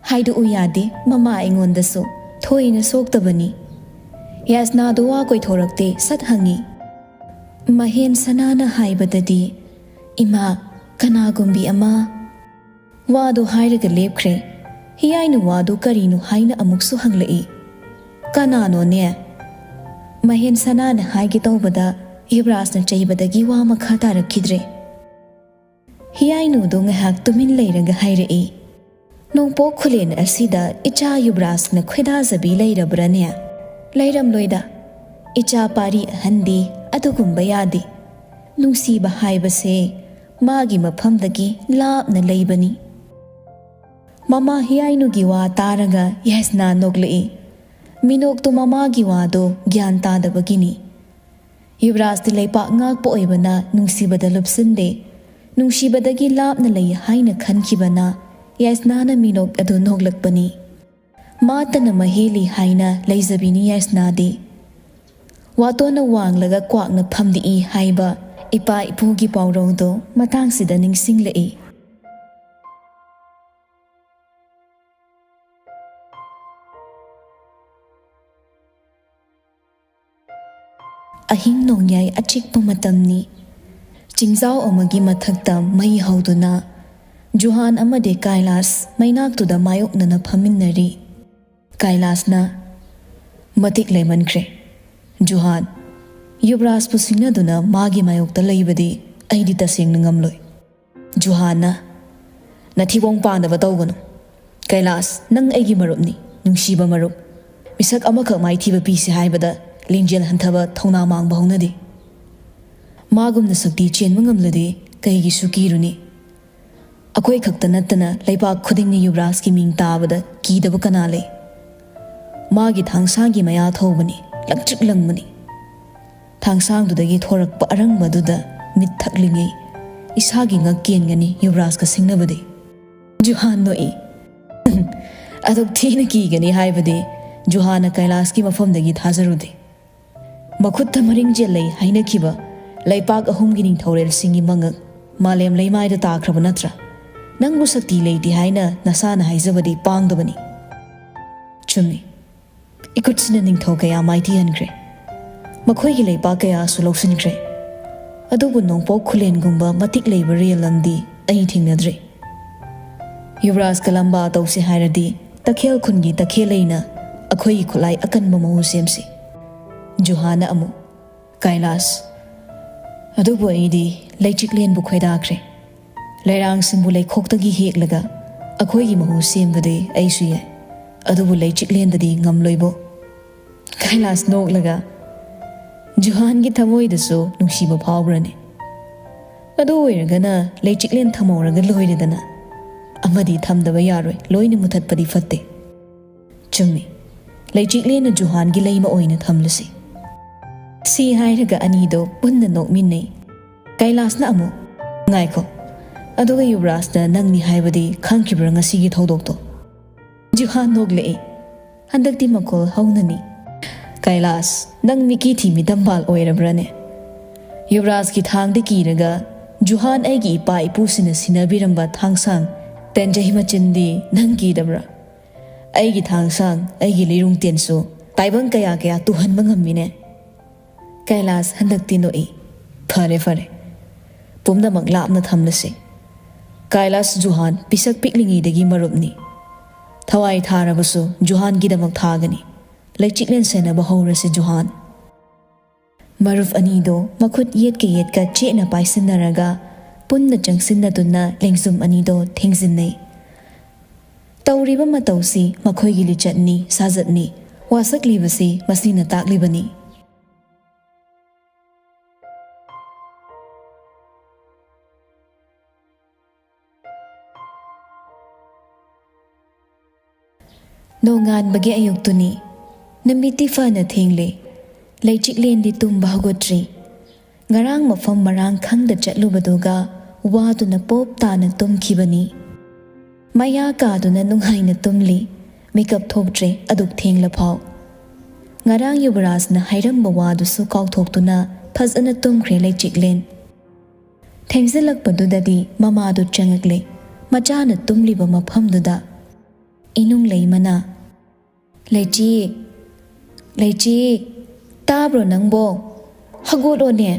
ꯍꯥꯏꯗꯣꯛꯎ ꯌꯥꯗꯦ ꯃꯃꯥ ꯑꯩꯉꯣꯟꯗꯁꯨ, ꯊꯣꯏꯅ ꯁꯣꯛꯇꯕꯅꯤ꯫" ꯌꯥꯁꯅꯥꯗꯣ ꯋꯥ ꯀꯣꯏꯊꯣꯔꯛꯇꯦ, ꯁꯠ ꯍꯪꯉꯤ꯫ "ꯃꯍꯦꯟ ꯁꯅꯥꯅ ꯍꯥꯏꯕꯗꯗꯤ, ꯏꯃꯥ, ꯀꯅꯥꯒꯨꯝꯕꯤ ꯑꯃ꯫" ꯋꯥꯗꯨ ꯍꯥꯏꯔꯒ ꯂꯦꯞꯈ꯭ꯔꯦ꯫ ꯍꯤꯌꯥꯏꯅ ꯋꯥꯗꯨ ꯀꯔꯤꯅꯣ ꯍꯥꯏꯅ ꯑꯃꯨꯛꯁꯨ ꯍꯪꯂꯛꯏ꯫ "ꯀꯅꯥꯅꯣꯅꯦ?" ꯃꯍꯦꯟ ꯁꯅꯥꯅ ꯍꯥꯏꯒꯦ ꯇꯧꯕꯗ ꯌꯨꯕꯔꯥꯖꯅ ꯆꯩꯕꯗꯒꯤ ꯋꯥ ꯃꯈꯥ ꯇꯥꯔꯛꯈꯤꯗ꯭ꯔꯦ꯫ ꯍꯤꯌꯥꯏꯅꯨꯗꯣ ꯉꯥꯏꯍꯥꯛ ꯇꯨꯃꯤꯟ ꯂꯩꯔꯒ ꯍꯥꯏꯔꯛꯏ, "ꯅꯣꯡꯄꯣꯛ ꯈꯨꯂꯦꯟ ꯑꯁꯤꯗ ꯏꯆꯥ ꯌꯨꯕꯔꯥꯖꯅ ꯈꯣꯏꯗꯥꯖꯕꯤ ꯂꯩꯔꯕ꯭ꯔꯥꯅꯦ? ꯂꯩꯔꯝꯂꯣꯏꯗ꯫ ꯏꯆꯥ ꯄꯥꯔꯤ ꯑꯍꯟꯗꯤ ꯑꯗꯨꯒꯨꯝꯕ ꯌꯥꯗꯦ꯫ ꯅꯨꯡꯁꯤꯕ ꯍꯥꯏꯕꯁꯦ ꯃꯥꯒꯤ ꯃꯐꯝꯗꯒꯤ ꯂꯥꯞꯅ ꯂꯩꯕꯅꯤ꯫ ꯃꯃꯥ ꯍꯤꯌꯥꯏꯅꯨꯒꯤ ꯋꯥ ꯇꯥꯔꯒ ꯌꯥꯏꯁꯅꯥ ꯅꯣꯛꯂꯛꯏ꯫ ꯃꯤꯅꯣꯛꯇꯣ ꯃꯃꯥꯒꯤ ꯋꯥꯗꯣ ꯒ꯭ꯌꯥꯟ ꯇꯥꯗꯕꯒꯤꯅꯤ꯫ ꯌꯨꯕꯔꯥꯖꯇꯤ ꯂꯩꯄꯥꯛ ꯉꯥꯛꯄ ꯑꯣꯏꯕꯅ ꯅꯨꯡꯁꯤꯕꯗ ꯂꯨꯞꯁꯤꯟꯗꯦ꯫ ꯅꯨꯡꯁꯤꯕꯗꯒꯤ ꯂꯥꯞꯅ ꯂꯩ ꯍꯥꯏꯅ ꯈꯟꯈꯤꯕꯅ ꯌꯥꯏꯁꯅꯥꯅ ꯃꯤꯅꯣꯛ ꯑꯗꯨ ꯅꯣꯛꯂꯛꯄꯅꯤ꯫ ꯃꯥꯇꯅ ꯃꯍꯦꯜꯂꯤ ꯍꯥꯏꯅ ꯂꯩꯖꯕꯤꯅꯤ ꯌꯥꯏꯁꯅꯥꯗꯤ꯫ ꯋꯥꯇꯣꯟꯅ ꯋꯥꯡꯂꯒ ꯀ꯭ꯋꯥꯛꯅ ꯐꯝꯗꯤꯛꯏ ꯍꯥꯏꯕ ꯏꯄꯥ ꯏꯄꯨꯒꯤ ꯄꯥꯎꯔꯧꯗꯣ ꯃꯇꯥꯡꯁꯤꯗ ꯅꯤꯡꯁꯤꯡꯂꯛꯏ꯫ ꯑꯍꯤꯡ ꯅꯣꯡꯌꯥꯏ ꯑꯆꯤꯛꯄ ꯃꯇꯝꯅꯤ꯫ ꯆꯤꯡꯖꯥꯎ ꯑꯃꯒꯤ ꯃꯊꯛꯇ ꯃꯩ ꯍꯧꯗꯨꯅ ꯖꯨꯍꯥꯟ ꯑꯃꯗꯤ ꯀꯥꯏꯂꯥꯁ ꯃꯩꯅꯥꯛꯇꯨꯗ ꯃꯥꯌꯣꯛꯅꯅ ꯐꯝꯃꯤꯟꯅꯔꯤ꯫ ꯀꯥꯏꯂꯥꯁꯅ, "ꯃꯇꯤꯛ ꯂꯩꯃꯟꯈ꯭ꯔꯦ꯫ ꯖꯨꯍꯥꯟ, ꯌꯨꯕꯔꯥꯖꯄꯨ ꯁꯤꯡꯅꯗꯨꯅ ꯃꯥꯒꯤ ꯃꯥꯌꯣꯛꯇ ꯂꯩꯕꯗꯤ ꯑꯩꯗꯤ ꯇꯁꯦꯡꯅ ꯉꯝꯂꯣꯏ꯫" ꯖꯨꯍꯥꯟꯅ, "ꯅꯊꯤꯕꯣꯡ ꯄꯥꯟꯗꯕ ꯇꯧꯒꯅꯨ꯫ ꯀꯩꯂꯥꯁ, ꯅꯪ ꯑꯩꯒꯤ ꯃꯔꯨꯞꯅꯤ, ꯅꯨꯡꯁꯤꯕ ꯃꯔꯨꯞ꯫ ꯃꯤꯁꯛ ꯑꯃꯈꯛ ꯃꯥꯏꯊꯤꯕ ꯄꯤꯁꯤ ꯍꯥꯏꯕꯗ ꯂꯤꯡꯖꯦꯜ ꯍꯟꯊꯕ ꯊꯧꯅꯥ ꯃꯥꯡꯕ ꯍꯧꯅꯗꯦ꯫ ꯃꯥꯒꯨꯝꯅ ꯁꯛꯇꯤ ꯆꯦꯟꯕ ꯉꯝꯂꯗꯤ ꯀꯩꯒꯤꯁꯨ ꯀꯤꯔꯨꯅꯤ? ꯑꯩꯈꯣꯏ ꯈꯛꯇ ꯅꯠꯇꯅ ꯂꯩꯕꯥꯛ ꯈꯨꯗꯤꯡꯅ ꯌꯨꯕꯔꯥꯖꯀꯤ ꯃꯤꯡ ꯇꯥꯕꯗ ꯀꯤꯗꯕ ꯀꯅꯥ ꯂꯩ? ꯃꯥꯒꯤ ꯊꯥꯡꯁꯥꯡꯒꯤ ꯃꯌꯥ ꯊꯧꯕꯅꯤ, ꯂꯪꯇ꯭ꯔꯤꯛ ꯂꯪꯕꯅꯤ꯫ ꯊꯥꯡꯁꯥꯡꯗꯨꯗꯒꯤ ꯊꯣꯔꯛꯄ ꯑꯔꯪꯕꯗꯨꯗ ꯃꯤꯠ ꯊꯛꯂꯤꯉꯩ ꯏꯁꯥꯒꯤ ꯉꯛ ꯀꯦꯟꯒꯅꯤ ꯌꯨꯕꯔꯥꯖꯀ ꯁꯤꯡꯅꯕꯗꯤ꯫" ꯖꯨꯍꯥꯟ ꯅꯣꯛꯏ꯫ ꯑꯗꯨꯛ ꯊꯤꯅ ꯀꯤꯒꯅꯤ ꯍꯥꯏꯕꯗꯤ ꯖꯨꯍꯥꯟꯅ ꯀꯩꯂꯥꯁꯀꯤ ꯃꯐꯝꯗꯒꯤ ꯊꯥꯖꯔꯨꯗꯦ꯫ ꯃꯈꯨꯠꯇ ꯃꯔꯤꯡꯖꯦꯜ ꯂꯩ ꯍꯥꯏꯅꯈꯤꯕ ꯂꯩꯄꯥꯛ ꯑꯍꯨꯝꯒꯤ ꯅꯤꯡꯊꯧꯔꯦꯜꯁꯤꯡꯒꯤ ꯃꯉꯛ ꯃꯥꯂꯦꯝ ꯂꯩꯃꯥꯏꯗ ꯇꯥꯈ꯭ꯔꯕ ꯅꯠꯇ꯭ꯔꯥ? ꯅꯪꯕꯨ ꯁꯛꯇꯤ ꯂꯩꯇꯦ ꯍꯥꯏꯅ ꯅꯁꯥꯅ ꯍꯥꯏꯖꯕꯗꯤ ꯄꯥꯡꯗꯕꯅꯤ꯫ ꯆꯨꯝꯃꯤ꯫ ꯏꯈꯨꯠꯁꯤꯅ ꯅꯤꯡꯊꯧ ꯀꯌꯥ ꯃꯥꯏꯊꯤꯍꯟꯈ꯭ꯔꯦ꯫ ꯃꯈꯣꯏꯒꯤ ꯂꯩꯄꯥꯛ ꯀꯌꯥꯁꯨ ꯂꯧꯁꯤꯟꯈ꯭ꯔꯦ꯫ ꯑꯗꯨꯕꯨ ꯅꯣꯡꯄꯣꯛ ꯈꯨꯂꯦꯟꯒꯨꯝꯕ ꯃꯇꯤꯛ ꯂꯩꯕ ꯔꯦꯜ ꯂꯝꯗꯤ ꯑꯩ ꯊꯦꯡꯅꯗ꯭ꯔꯤ꯫ ꯌꯨꯕꯔꯥꯖ ꯀꯂꯝꯕꯥ ꯇꯧꯁꯦ ꯍꯥꯏꯔꯗꯤ ꯇꯈꯦꯜ ꯈꯨꯟꯒꯤ ꯇꯈꯦꯜꯂꯩꯅ ꯑꯩꯈꯣꯏꯒꯤ ꯈꯨꯠꯂꯥꯏ ꯑꯀꯟꯕ ꯃꯍꯨ ꯁꯦꯝꯁꯤ꯫ ꯖꯨꯍꯥꯅ ꯑꯃꯨꯛ, ꯀꯥꯏꯂꯥꯁ, ꯑꯗꯨꯕꯨ ꯑꯩꯗꯤ ꯂꯩꯆꯤꯛꯂꯦꯟꯕꯨ ꯈꯣꯏꯗꯥꯈ꯭ꯔꯦ꯫ ꯂꯩꯔꯥꯡꯁꯤꯡꯕꯨ ꯂꯩꯈꯣꯛꯇꯒꯤ ꯍꯦꯛꯂꯒ ꯑꯩꯈꯣꯏꯒꯤ ꯃꯍꯨ ꯁꯦꯝꯕꯗꯤ ꯑꯩꯁꯨ ꯌꯥꯏ, ꯑꯗꯨꯕꯨ ꯂꯩꯆꯤꯛꯂꯦꯟꯗꯗꯤ ꯉꯝꯂꯣꯏꯕꯣ꯫ ꯀꯥꯏꯂꯥꯁ ꯅꯣꯛꯂꯒ, ꯖꯨꯍꯥꯟꯒꯤ ꯊꯃꯣꯏꯗꯁꯨ ꯅꯨꯡꯁꯤꯕ ꯐꯥꯎꯕ꯭ꯔꯅꯦ? ꯑꯗꯨ ꯑꯣꯏꯔꯒꯅ ꯂꯩꯆꯤꯛꯂꯦꯟ ꯊꯝꯍꯧꯔꯒ ꯂꯣꯏꯔꯦꯗꯅ꯫ ꯑꯃꯗꯤ ꯊꯝꯗꯕ ꯌꯥꯔꯣꯏ, ꯂꯣꯏꯅ ꯃꯨꯊꯠꯄꯗꯤ ꯐꯠꯇꯦ꯫ ꯆꯨꯝꯃꯤ, ꯂꯩꯆꯤꯛꯂꯦꯟꯅ ꯖꯨꯍꯥꯟꯒꯤ ꯂꯩꯃ ꯑꯣꯏꯅ ꯊꯝꯂꯁꯤ꯫ ꯁꯤ ꯍꯥꯏꯔꯒ ꯑꯅꯤꯗꯣ ꯄꯨꯟꯅ ꯅꯣꯛꯃꯤꯟꯅꯩ꯫ ꯀꯩꯂꯥꯁꯅ ꯑꯃꯨꯛ, "ꯉꯥꯏꯈꯣ, ꯑꯗꯨꯒ ꯌꯨꯕꯔꯥꯖꯅ ꯅꯪꯅꯤ ꯍꯥꯏꯕꯗꯤ ꯈꯪꯈꯤꯕ꯭ꯔꯥ ꯉꯁꯤꯒꯤ ꯊꯧꯗꯣꯛꯇꯣ?" ꯖꯨꯍꯥꯟ ꯅꯣꯛꯂꯛꯏ꯫ ꯍꯟꯗꯛꯇꯤ ꯃꯈꯣꯜ ꯍꯧꯅꯅꯤ꯫ "ꯀꯩꯂꯥꯁ, ꯅꯪ ꯃꯤꯀꯤ ꯊꯤ ꯃꯤꯇꯝꯕꯥꯜ ꯑꯣꯏꯔꯕ꯭ꯔꯥꯅꯦ? ꯌꯨꯕꯔꯥꯖꯀꯤ ꯊꯥꯡꯗ ꯀꯤꯔꯒ ꯖꯨꯍꯥꯟ ꯑꯩꯒꯤ ꯏꯄꯥ ꯏꯄꯨꯁꯤꯡꯅ ꯁꯤꯟꯅꯕꯤꯔꯝꯕ ꯊꯥꯡꯁꯥꯡ ꯇꯦꯟꯖꯩ ꯃꯆꯤꯟꯗꯤ ꯅꯪ ꯀꯤꯗꯕ꯭ꯔꯥ? ꯑꯩꯒꯤ ꯊꯥꯡꯁꯥꯡ, ꯑꯩꯒꯤ ꯂꯤꯔꯨꯡ ꯇꯦꯟꯁꯨ ꯇꯥꯏꯕꯪ ꯀꯌꯥ ꯀꯌꯥ ꯇꯨꯍꯟꯕ ꯉꯝꯃꯤꯅꯦ꯫" ꯀꯩꯂꯥꯁ ꯍꯟꯗꯛꯇꯤ ꯅꯣꯛꯏ꯫ "ꯐꯔꯦ, ꯐꯔꯦ꯫ ꯄꯨꯝꯅꯃꯛ ꯂꯥꯞꯅ ꯊꯝꯂꯁꯤ꯫ ꯀꯩꯂꯥꯁ ꯖꯨꯍꯥꯟ ꯄꯤꯁꯛ ꯄꯤꯛꯂꯤꯉꯩꯗꯒꯤ ꯃꯔꯨꯞꯅꯤ꯫ ꯊꯋꯥꯏ ꯊꯥꯔꯕꯁꯨ ꯖꯨꯍꯥꯟꯒꯤꯗꯃꯛ ꯊꯥꯒꯅꯤ꯫ ꯂꯩꯆꯤꯛꯂꯦꯟ ꯁꯦꯟꯅꯕ ꯍꯧꯔꯁꯤ, ꯖꯨꯍꯥꯟ꯫" ꯃꯔꯨꯞ ꯑꯅꯤꯗꯣ ꯃꯈꯨꯠ ꯌꯦꯠꯀ ꯌꯦꯠꯀ ꯆꯦꯠꯅ ꯄꯥꯏꯁꯤꯟꯅꯔꯒ ꯄꯨꯟꯅ ꯆꯪꯁꯤꯟꯅꯗꯨꯅ ꯂꯦꯡꯖꯨꯝ ꯑꯅꯤꯗꯣ ꯊꯦꯡꯖꯤꯟꯅꯩ꯫ ꯇꯧꯔꯤꯕ ꯃꯇꯧꯁꯤ ꯃꯈꯣꯏꯒꯤ ꯂꯤꯆꯠꯅꯤ, ꯁꯥꯖꯠꯅꯤ꯫ ꯋꯥꯁꯛꯂꯤꯕꯁꯤ ꯃꯁꯤꯅ ꯇꯥꯛꯂꯤꯕꯅꯤ꯫ ꯅꯣꯡꯉꯥꯟꯕꯒꯤ ꯑꯌꯨꯛꯇꯨꯅꯤ꯫ ꯅꯨꯃꯤꯠꯇꯤ ꯐꯅ ꯊꯦꯡꯂꯦ꯫ ꯂꯩꯆꯤꯛꯂꯦꯟꯗꯤ ꯇꯨꯝꯕ ꯍꯧꯒꯠꯇ꯭ꯔꯤ꯫ ꯉꯔꯥꯡ ꯃꯐꯝ ꯃꯔꯥꯡ ꯈꯪꯗ ꯆꯠꯂꯨꯕꯗꯨꯒ ꯋꯥꯗꯨꯅ ꯄꯣꯞ ꯇꯥꯅ ꯇꯨꯝꯈꯤꯕꯅꯤ꯫ ꯃꯌꯥ ꯀꯥꯗꯨꯅ ꯅꯨꯡꯉꯥꯏꯅ ꯇꯨꯝꯂꯤ꯫ ꯃꯤꯀꯞ ꯊꯣꯛꯇ꯭ꯔꯦ ꯑꯗꯨꯛ ꯊꯦꯡꯂꯐꯥꯎ꯫ ꯉꯔꯥꯡ ꯌꯨꯕꯔꯥꯖꯅ ꯍꯥꯏꯔꯝꯕ ꯋꯥꯗꯨꯁꯨ ꯀꯥꯎꯊꯣꯛꯇꯨꯅ ꯐꯖꯅ ꯇꯨꯝꯈ꯭ꯔꯦ ꯂꯩꯆꯤꯛꯂꯦꯟ꯫ ꯊꯦꯡꯖꯤꯜꯂꯛꯄꯗꯨꯗꯗꯤ ꯃꯃꯥꯗꯨ ꯆꯪꯉꯛꯂꯦ, ꯃꯆꯥꯅ ꯇꯨꯝꯂꯤꯕ ꯃꯐꯝꯗꯨꯗ꯫ ꯏꯅꯨꯡ ꯂꯩꯃꯅ, "ꯂꯩꯆꯤꯛ, ꯂꯩꯆꯤꯛ, ꯇꯥꯕ꯭ꯔꯣ ꯅꯪꯕꯣ? ꯍꯧꯒꯠꯂꯣꯅꯦ,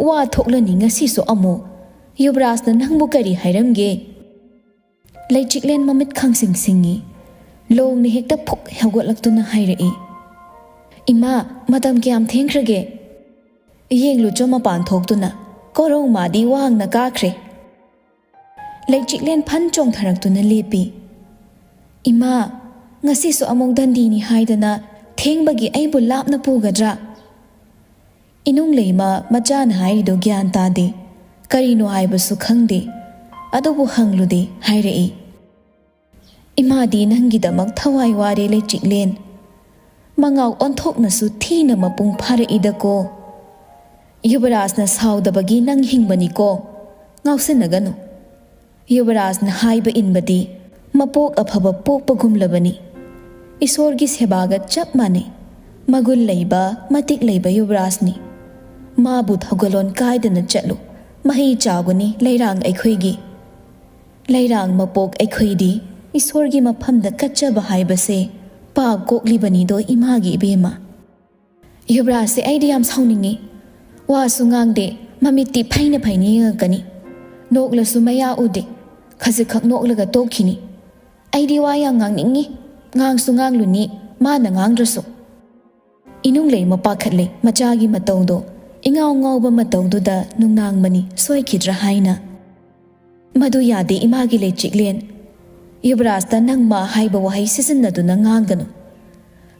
ꯋꯥ ꯊꯣꯛꯂꯅꯤ ꯉꯁꯤꯁꯨ ꯑꯃꯨꯛ꯫ ꯌꯨꯕꯔꯥꯖꯅ ꯅꯪꯕꯨ ꯀꯔꯤ ꯍꯥꯏꯔꯝꯒꯦ?" ꯂꯩꯆꯤꯛꯂꯦꯟ ꯃꯃꯤꯠ ꯈꯪꯁꯤꯡ ꯁꯤꯡꯉꯤ꯫ ꯂꯣꯡꯅ ꯍꯦꯛꯇ ꯐꯨꯛ ꯍꯧꯒꯠꯂꯛꯇꯨꯅ ꯍꯥꯏꯔꯛꯏ, "ꯏꯃꯥ, ꯃꯇꯝ ꯀꯌꯥꯝ ꯊꯦꯡꯈ꯭ꯔꯒꯦ? ꯌꯦꯡꯂꯨꯆꯣ ꯃꯄꯥꯟ ꯊꯣꯛꯇꯨꯅ, ꯀꯣꯔꯧ ꯃꯥꯗꯤ ꯋꯥꯡꯅ ꯀꯥꯈ꯭ꯔꯦ꯫" ꯂꯩꯆꯤꯛꯂꯦꯟ ꯐꯟ ꯆꯣꯡꯊꯔꯛꯇꯨꯅ ꯂꯦꯞꯄꯤ꯫ "ꯏꯃꯥ, ꯉꯁꯤꯁꯨ ꯑꯃꯨꯛ ꯗꯟꯗꯤꯅꯤ ꯍꯥꯏꯗꯅ ꯊꯦꯡꯕꯒꯤ ꯑꯩꯕꯨ ꯂꯥꯞꯅ ꯄꯨꯒꯗ꯭ꯔꯥ?" ꯏꯅꯨꯡ ꯂꯩꯃ ꯃꯆꯥꯅ ꯍꯥꯏꯔꯤꯗꯣ ꯒ꯭ꯌꯥꯟ ꯇꯥꯗꯦ, ꯀꯔꯤꯅꯣ ꯍꯥꯏꯕꯁꯨ ꯈꯪꯗꯦ꯫ ꯑꯗꯨꯕꯨ ꯍꯪꯂꯨꯗꯦ ꯍꯥꯏꯔꯛꯏ꯫ "ꯏꯃꯥꯗꯤ ꯅꯪꯒꯤꯗꯃꯛ ꯊꯋꯥꯏ ꯋꯥꯔꯦ ꯂꯩꯆꯤꯛꯂꯦꯟ꯫ ꯃꯉꯥꯎ ꯑꯣꯟꯊꯣꯛꯅꯁꯨ ꯊꯤꯅ ꯃꯄꯨꯡ ꯐꯥꯔꯛꯏꯗꯀꯣ꯫ ꯌꯨꯕꯔꯥꯖꯅ ꯁꯥꯎꯗꯕꯒꯤ ꯅꯪ ꯍꯤꯡꯕꯅꯤꯀꯣ꯫ ꯉꯥꯎꯁꯤꯟꯅꯒꯅꯨ꯫ ꯌꯨꯕꯔꯥꯖꯅ ꯍꯥꯏꯕ ꯏꯟꯕꯗꯤ ꯃꯄꯣꯛ ꯑꯐꯕ ꯄꯣꯛꯄꯒꯨꯝꯂꯕꯅꯤ꯫ ꯏꯁꯣꯔꯒꯤ ꯁꯦꯕꯥꯒ ꯆꯞ ꯃꯥꯟꯅꯩ꯫ ꯃꯒꯨꯟ ꯂꯩꯕ, ꯃꯇꯤꯛ ꯂꯩꯕ ꯌꯨꯕꯔꯥꯖꯅꯤ꯫ ꯃꯥꯕꯨ ꯊꯧꯒꯜꯂꯣꯟ ꯀꯥꯏꯗꯅ ꯆꯠꯂꯨ꯫ ꯃꯍꯩ ꯆꯥꯎꯒꯅꯤ ꯂꯩꯔꯥꯡ ꯑꯩꯈꯣꯏꯒꯤ꯫ ꯂꯩꯔꯥꯡ ꯃꯄꯣꯛ ꯑꯩꯈꯣꯏꯗꯤ ꯏꯁꯣꯔꯒꯤ ꯃꯐꯝꯗ ꯀꯠꯆꯕ ꯍꯥꯏꯕꯁꯦ ꯄꯥꯞ ꯀꯣꯛꯂꯤꯕꯅꯤꯗꯣ ꯏꯃꯥꯒꯤ ꯏꯕꯦꯝꯃ꯫" ꯌꯨꯕꯔꯥꯖꯁꯦ ꯑꯩꯗꯤ ꯌꯥꯝ ꯁꯥꯎꯅꯤꯡꯉꯤ꯫ ꯋꯥꯁꯨ ꯉꯥꯡꯗꯦ, ꯃꯃꯤꯠꯇꯤ ꯐꯩꯅ ꯐꯩꯅ ꯌꯦꯡꯉꯛꯀꯅꯤ꯫ ꯅꯣꯛꯂꯁꯨ ꯃꯌꯥ ꯎꯗꯦ, ꯈꯖꯤꯛꯈꯛ ꯅꯣꯛꯂꯒ ꯇꯣꯛꯈꯤꯅꯤ꯫ ꯑꯩꯗꯤ ꯋꯥ ꯌꯥꯝ ꯉꯥꯡꯅꯤꯡꯉꯤ, ꯉꯥꯡꯁꯨ ꯉꯥꯡꯂꯨꯅꯤ, ꯃꯥꯅ ꯉꯥꯡꯗ꯭ꯔꯁꯨ꯫ ꯏꯅꯨꯡ ꯂꯩꯃ ꯄꯥꯈꯠꯂꯦ ꯃꯆꯥꯒꯤ ꯃꯇꯧꯗꯣ, ꯏꯉꯥꯎ ꯉꯥꯎꯕ ꯃꯇꯧꯗꯨꯗ ꯅꯨꯡꯅꯥꯡꯕꯅꯤ ꯁꯣꯏꯈꯤꯗ꯭ꯔꯥ ꯍꯥꯏꯅ꯫ "ꯃꯗꯨ ꯌꯥꯗꯦ ꯏꯃꯥꯒꯤ ꯂꯩꯆꯤꯛꯂꯦꯟ꯫ ꯌꯨꯕꯔꯥꯖꯇ ꯅꯪ ꯃꯥ ꯍꯥꯏꯕ ꯋꯥꯍꯩ ꯁꯤꯖꯤꯟꯅꯗꯨꯅ ꯉꯥꯡꯒꯅꯨ꯫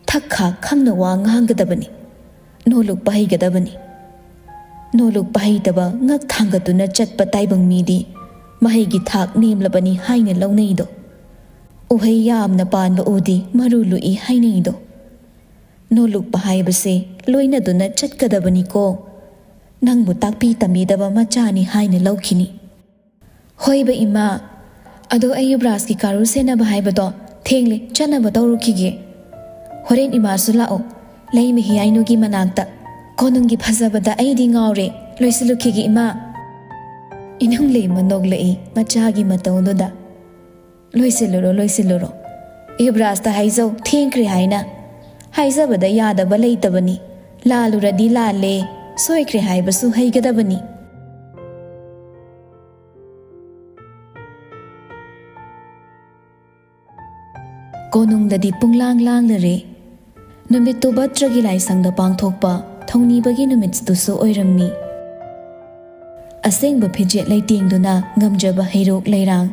ꯊꯛ ꯈꯥꯛ ꯈꯪꯅ ꯋꯥ ꯉꯥꯡꯒꯗꯕꯅꯤ꯫ ꯅꯣꯂꯨꯛꯄ ꯍꯩꯒꯗꯕꯅꯤ꯫ ꯅꯣꯂꯨꯛꯄ ꯍꯩꯇꯕ ꯉꯛ ꯊꯥꯡꯒꯠꯇꯨꯅ ꯆꯠꯄ ꯇꯥꯏꯕꯪ ꯃꯤꯗꯤ ꯃꯍꯩꯒꯤ ꯊꯥꯛ ꯅꯦꯝꯂꯕꯅꯤ ꯍꯥꯏꯅ ꯂꯧꯅꯩꯗꯣ꯫ ꯎꯍꯩ ꯌꯥꯝꯅ ꯄꯥꯟꯕ ꯎꯗꯤ ꯃꯔꯨ ꯂꯨꯏ ꯍꯥꯏꯅꯩꯗꯣ꯫ ꯅꯣꯂꯨꯛꯄ ꯍꯥꯏꯕꯁꯦ ꯂꯣꯏꯅꯗꯨꯅ ꯆꯠꯀꯗꯕꯅꯤꯀꯣ꯫ ꯅꯪꯕꯨ ꯇꯥꯛꯄꯤ ꯇꯝꯕꯤꯗꯕ ꯃꯆꯥꯅꯤ ꯍꯥꯏꯅ ꯂꯧꯈꯤꯅꯤ꯫" "ꯍꯣꯏꯕ ꯏꯃꯥ, ꯑꯗꯣ ꯑꯩ ꯌꯨꯕꯔꯥꯖꯀꯤ ꯀꯥꯔꯨ ꯁꯦꯟꯅꯕ ꯍꯥꯏꯕꯗꯣ ꯊꯦꯡꯂꯦ, ꯆꯠꯅꯕ ꯇꯧꯔꯨꯈꯤꯒꯦ꯫ ꯍꯣꯔꯦꯟ ꯏꯃꯥꯁꯨ ꯂꯥꯛꯑꯣ, ꯂꯩꯃ ꯍꯤꯌꯥꯏꯅꯨꯒꯤ ꯃꯅꯥꯛꯇ꯫ ꯀꯣꯅꯨꯡꯒꯤ ꯐꯖꯕꯗ ꯑꯩꯗꯤ ꯉꯥꯎꯔꯦ, ꯂꯣꯏꯁꯤꯜꯂꯨꯈꯤꯒꯦ ꯏꯃꯥ꯫" ꯏꯅꯨꯡ ꯂꯩꯃ ꯅꯣꯛꯂꯛꯏ ꯃꯆꯥꯒꯤ ꯃꯇꯧꯗꯨꯗ꯫ "ꯂꯣꯏꯁꯤꯜꯂꯨꯔꯣ, ꯂꯣꯏꯁꯤꯜꯂꯨꯔꯣ꯫ ꯌꯨꯕꯔꯥꯖꯇ ꯍꯥꯏꯖꯧ, ꯊꯦꯡꯈ꯭ꯔꯦ ꯍꯥꯏꯅ꯫ ꯍꯥꯏꯖꯕꯗ ꯌꯥꯗꯕ ꯂꯩꯇꯕꯅꯤ꯫ ꯂꯥꯜꯂꯨꯔꯗꯤ ꯂꯥꯜꯂꯦ, ꯁꯣꯏꯈ꯭ꯔꯦ ꯍꯥꯏꯕꯁꯨ ꯍꯩꯒꯗꯕꯅꯤ꯫" ꯀꯣꯅꯨꯡꯗꯗꯤ ꯄꯨꯡꯂꯥꯡ ꯂꯥꯡꯂꯔꯦ꯫ ꯅꯨꯃꯤꯠꯇꯨ ꯚꯠꯇ꯭ꯔꯒꯤ ꯂꯥꯏꯁꯪꯗ ꯄꯥꯡꯊꯣꯛꯄ ꯊꯧꯅꯤꯕꯒꯤ ꯅꯨꯃꯤꯠꯇꯨꯁꯨ ꯑꯣꯏꯔꯝꯃꯤ꯫ ꯑꯁꯦꯡꯕ ꯐꯤꯖꯦꯠ ꯂꯩꯇꯦꯡꯗꯨꯅ ꯉꯝꯖꯕ ꯍꯩꯔꯣꯛ ꯂꯩꯔꯥꯡ,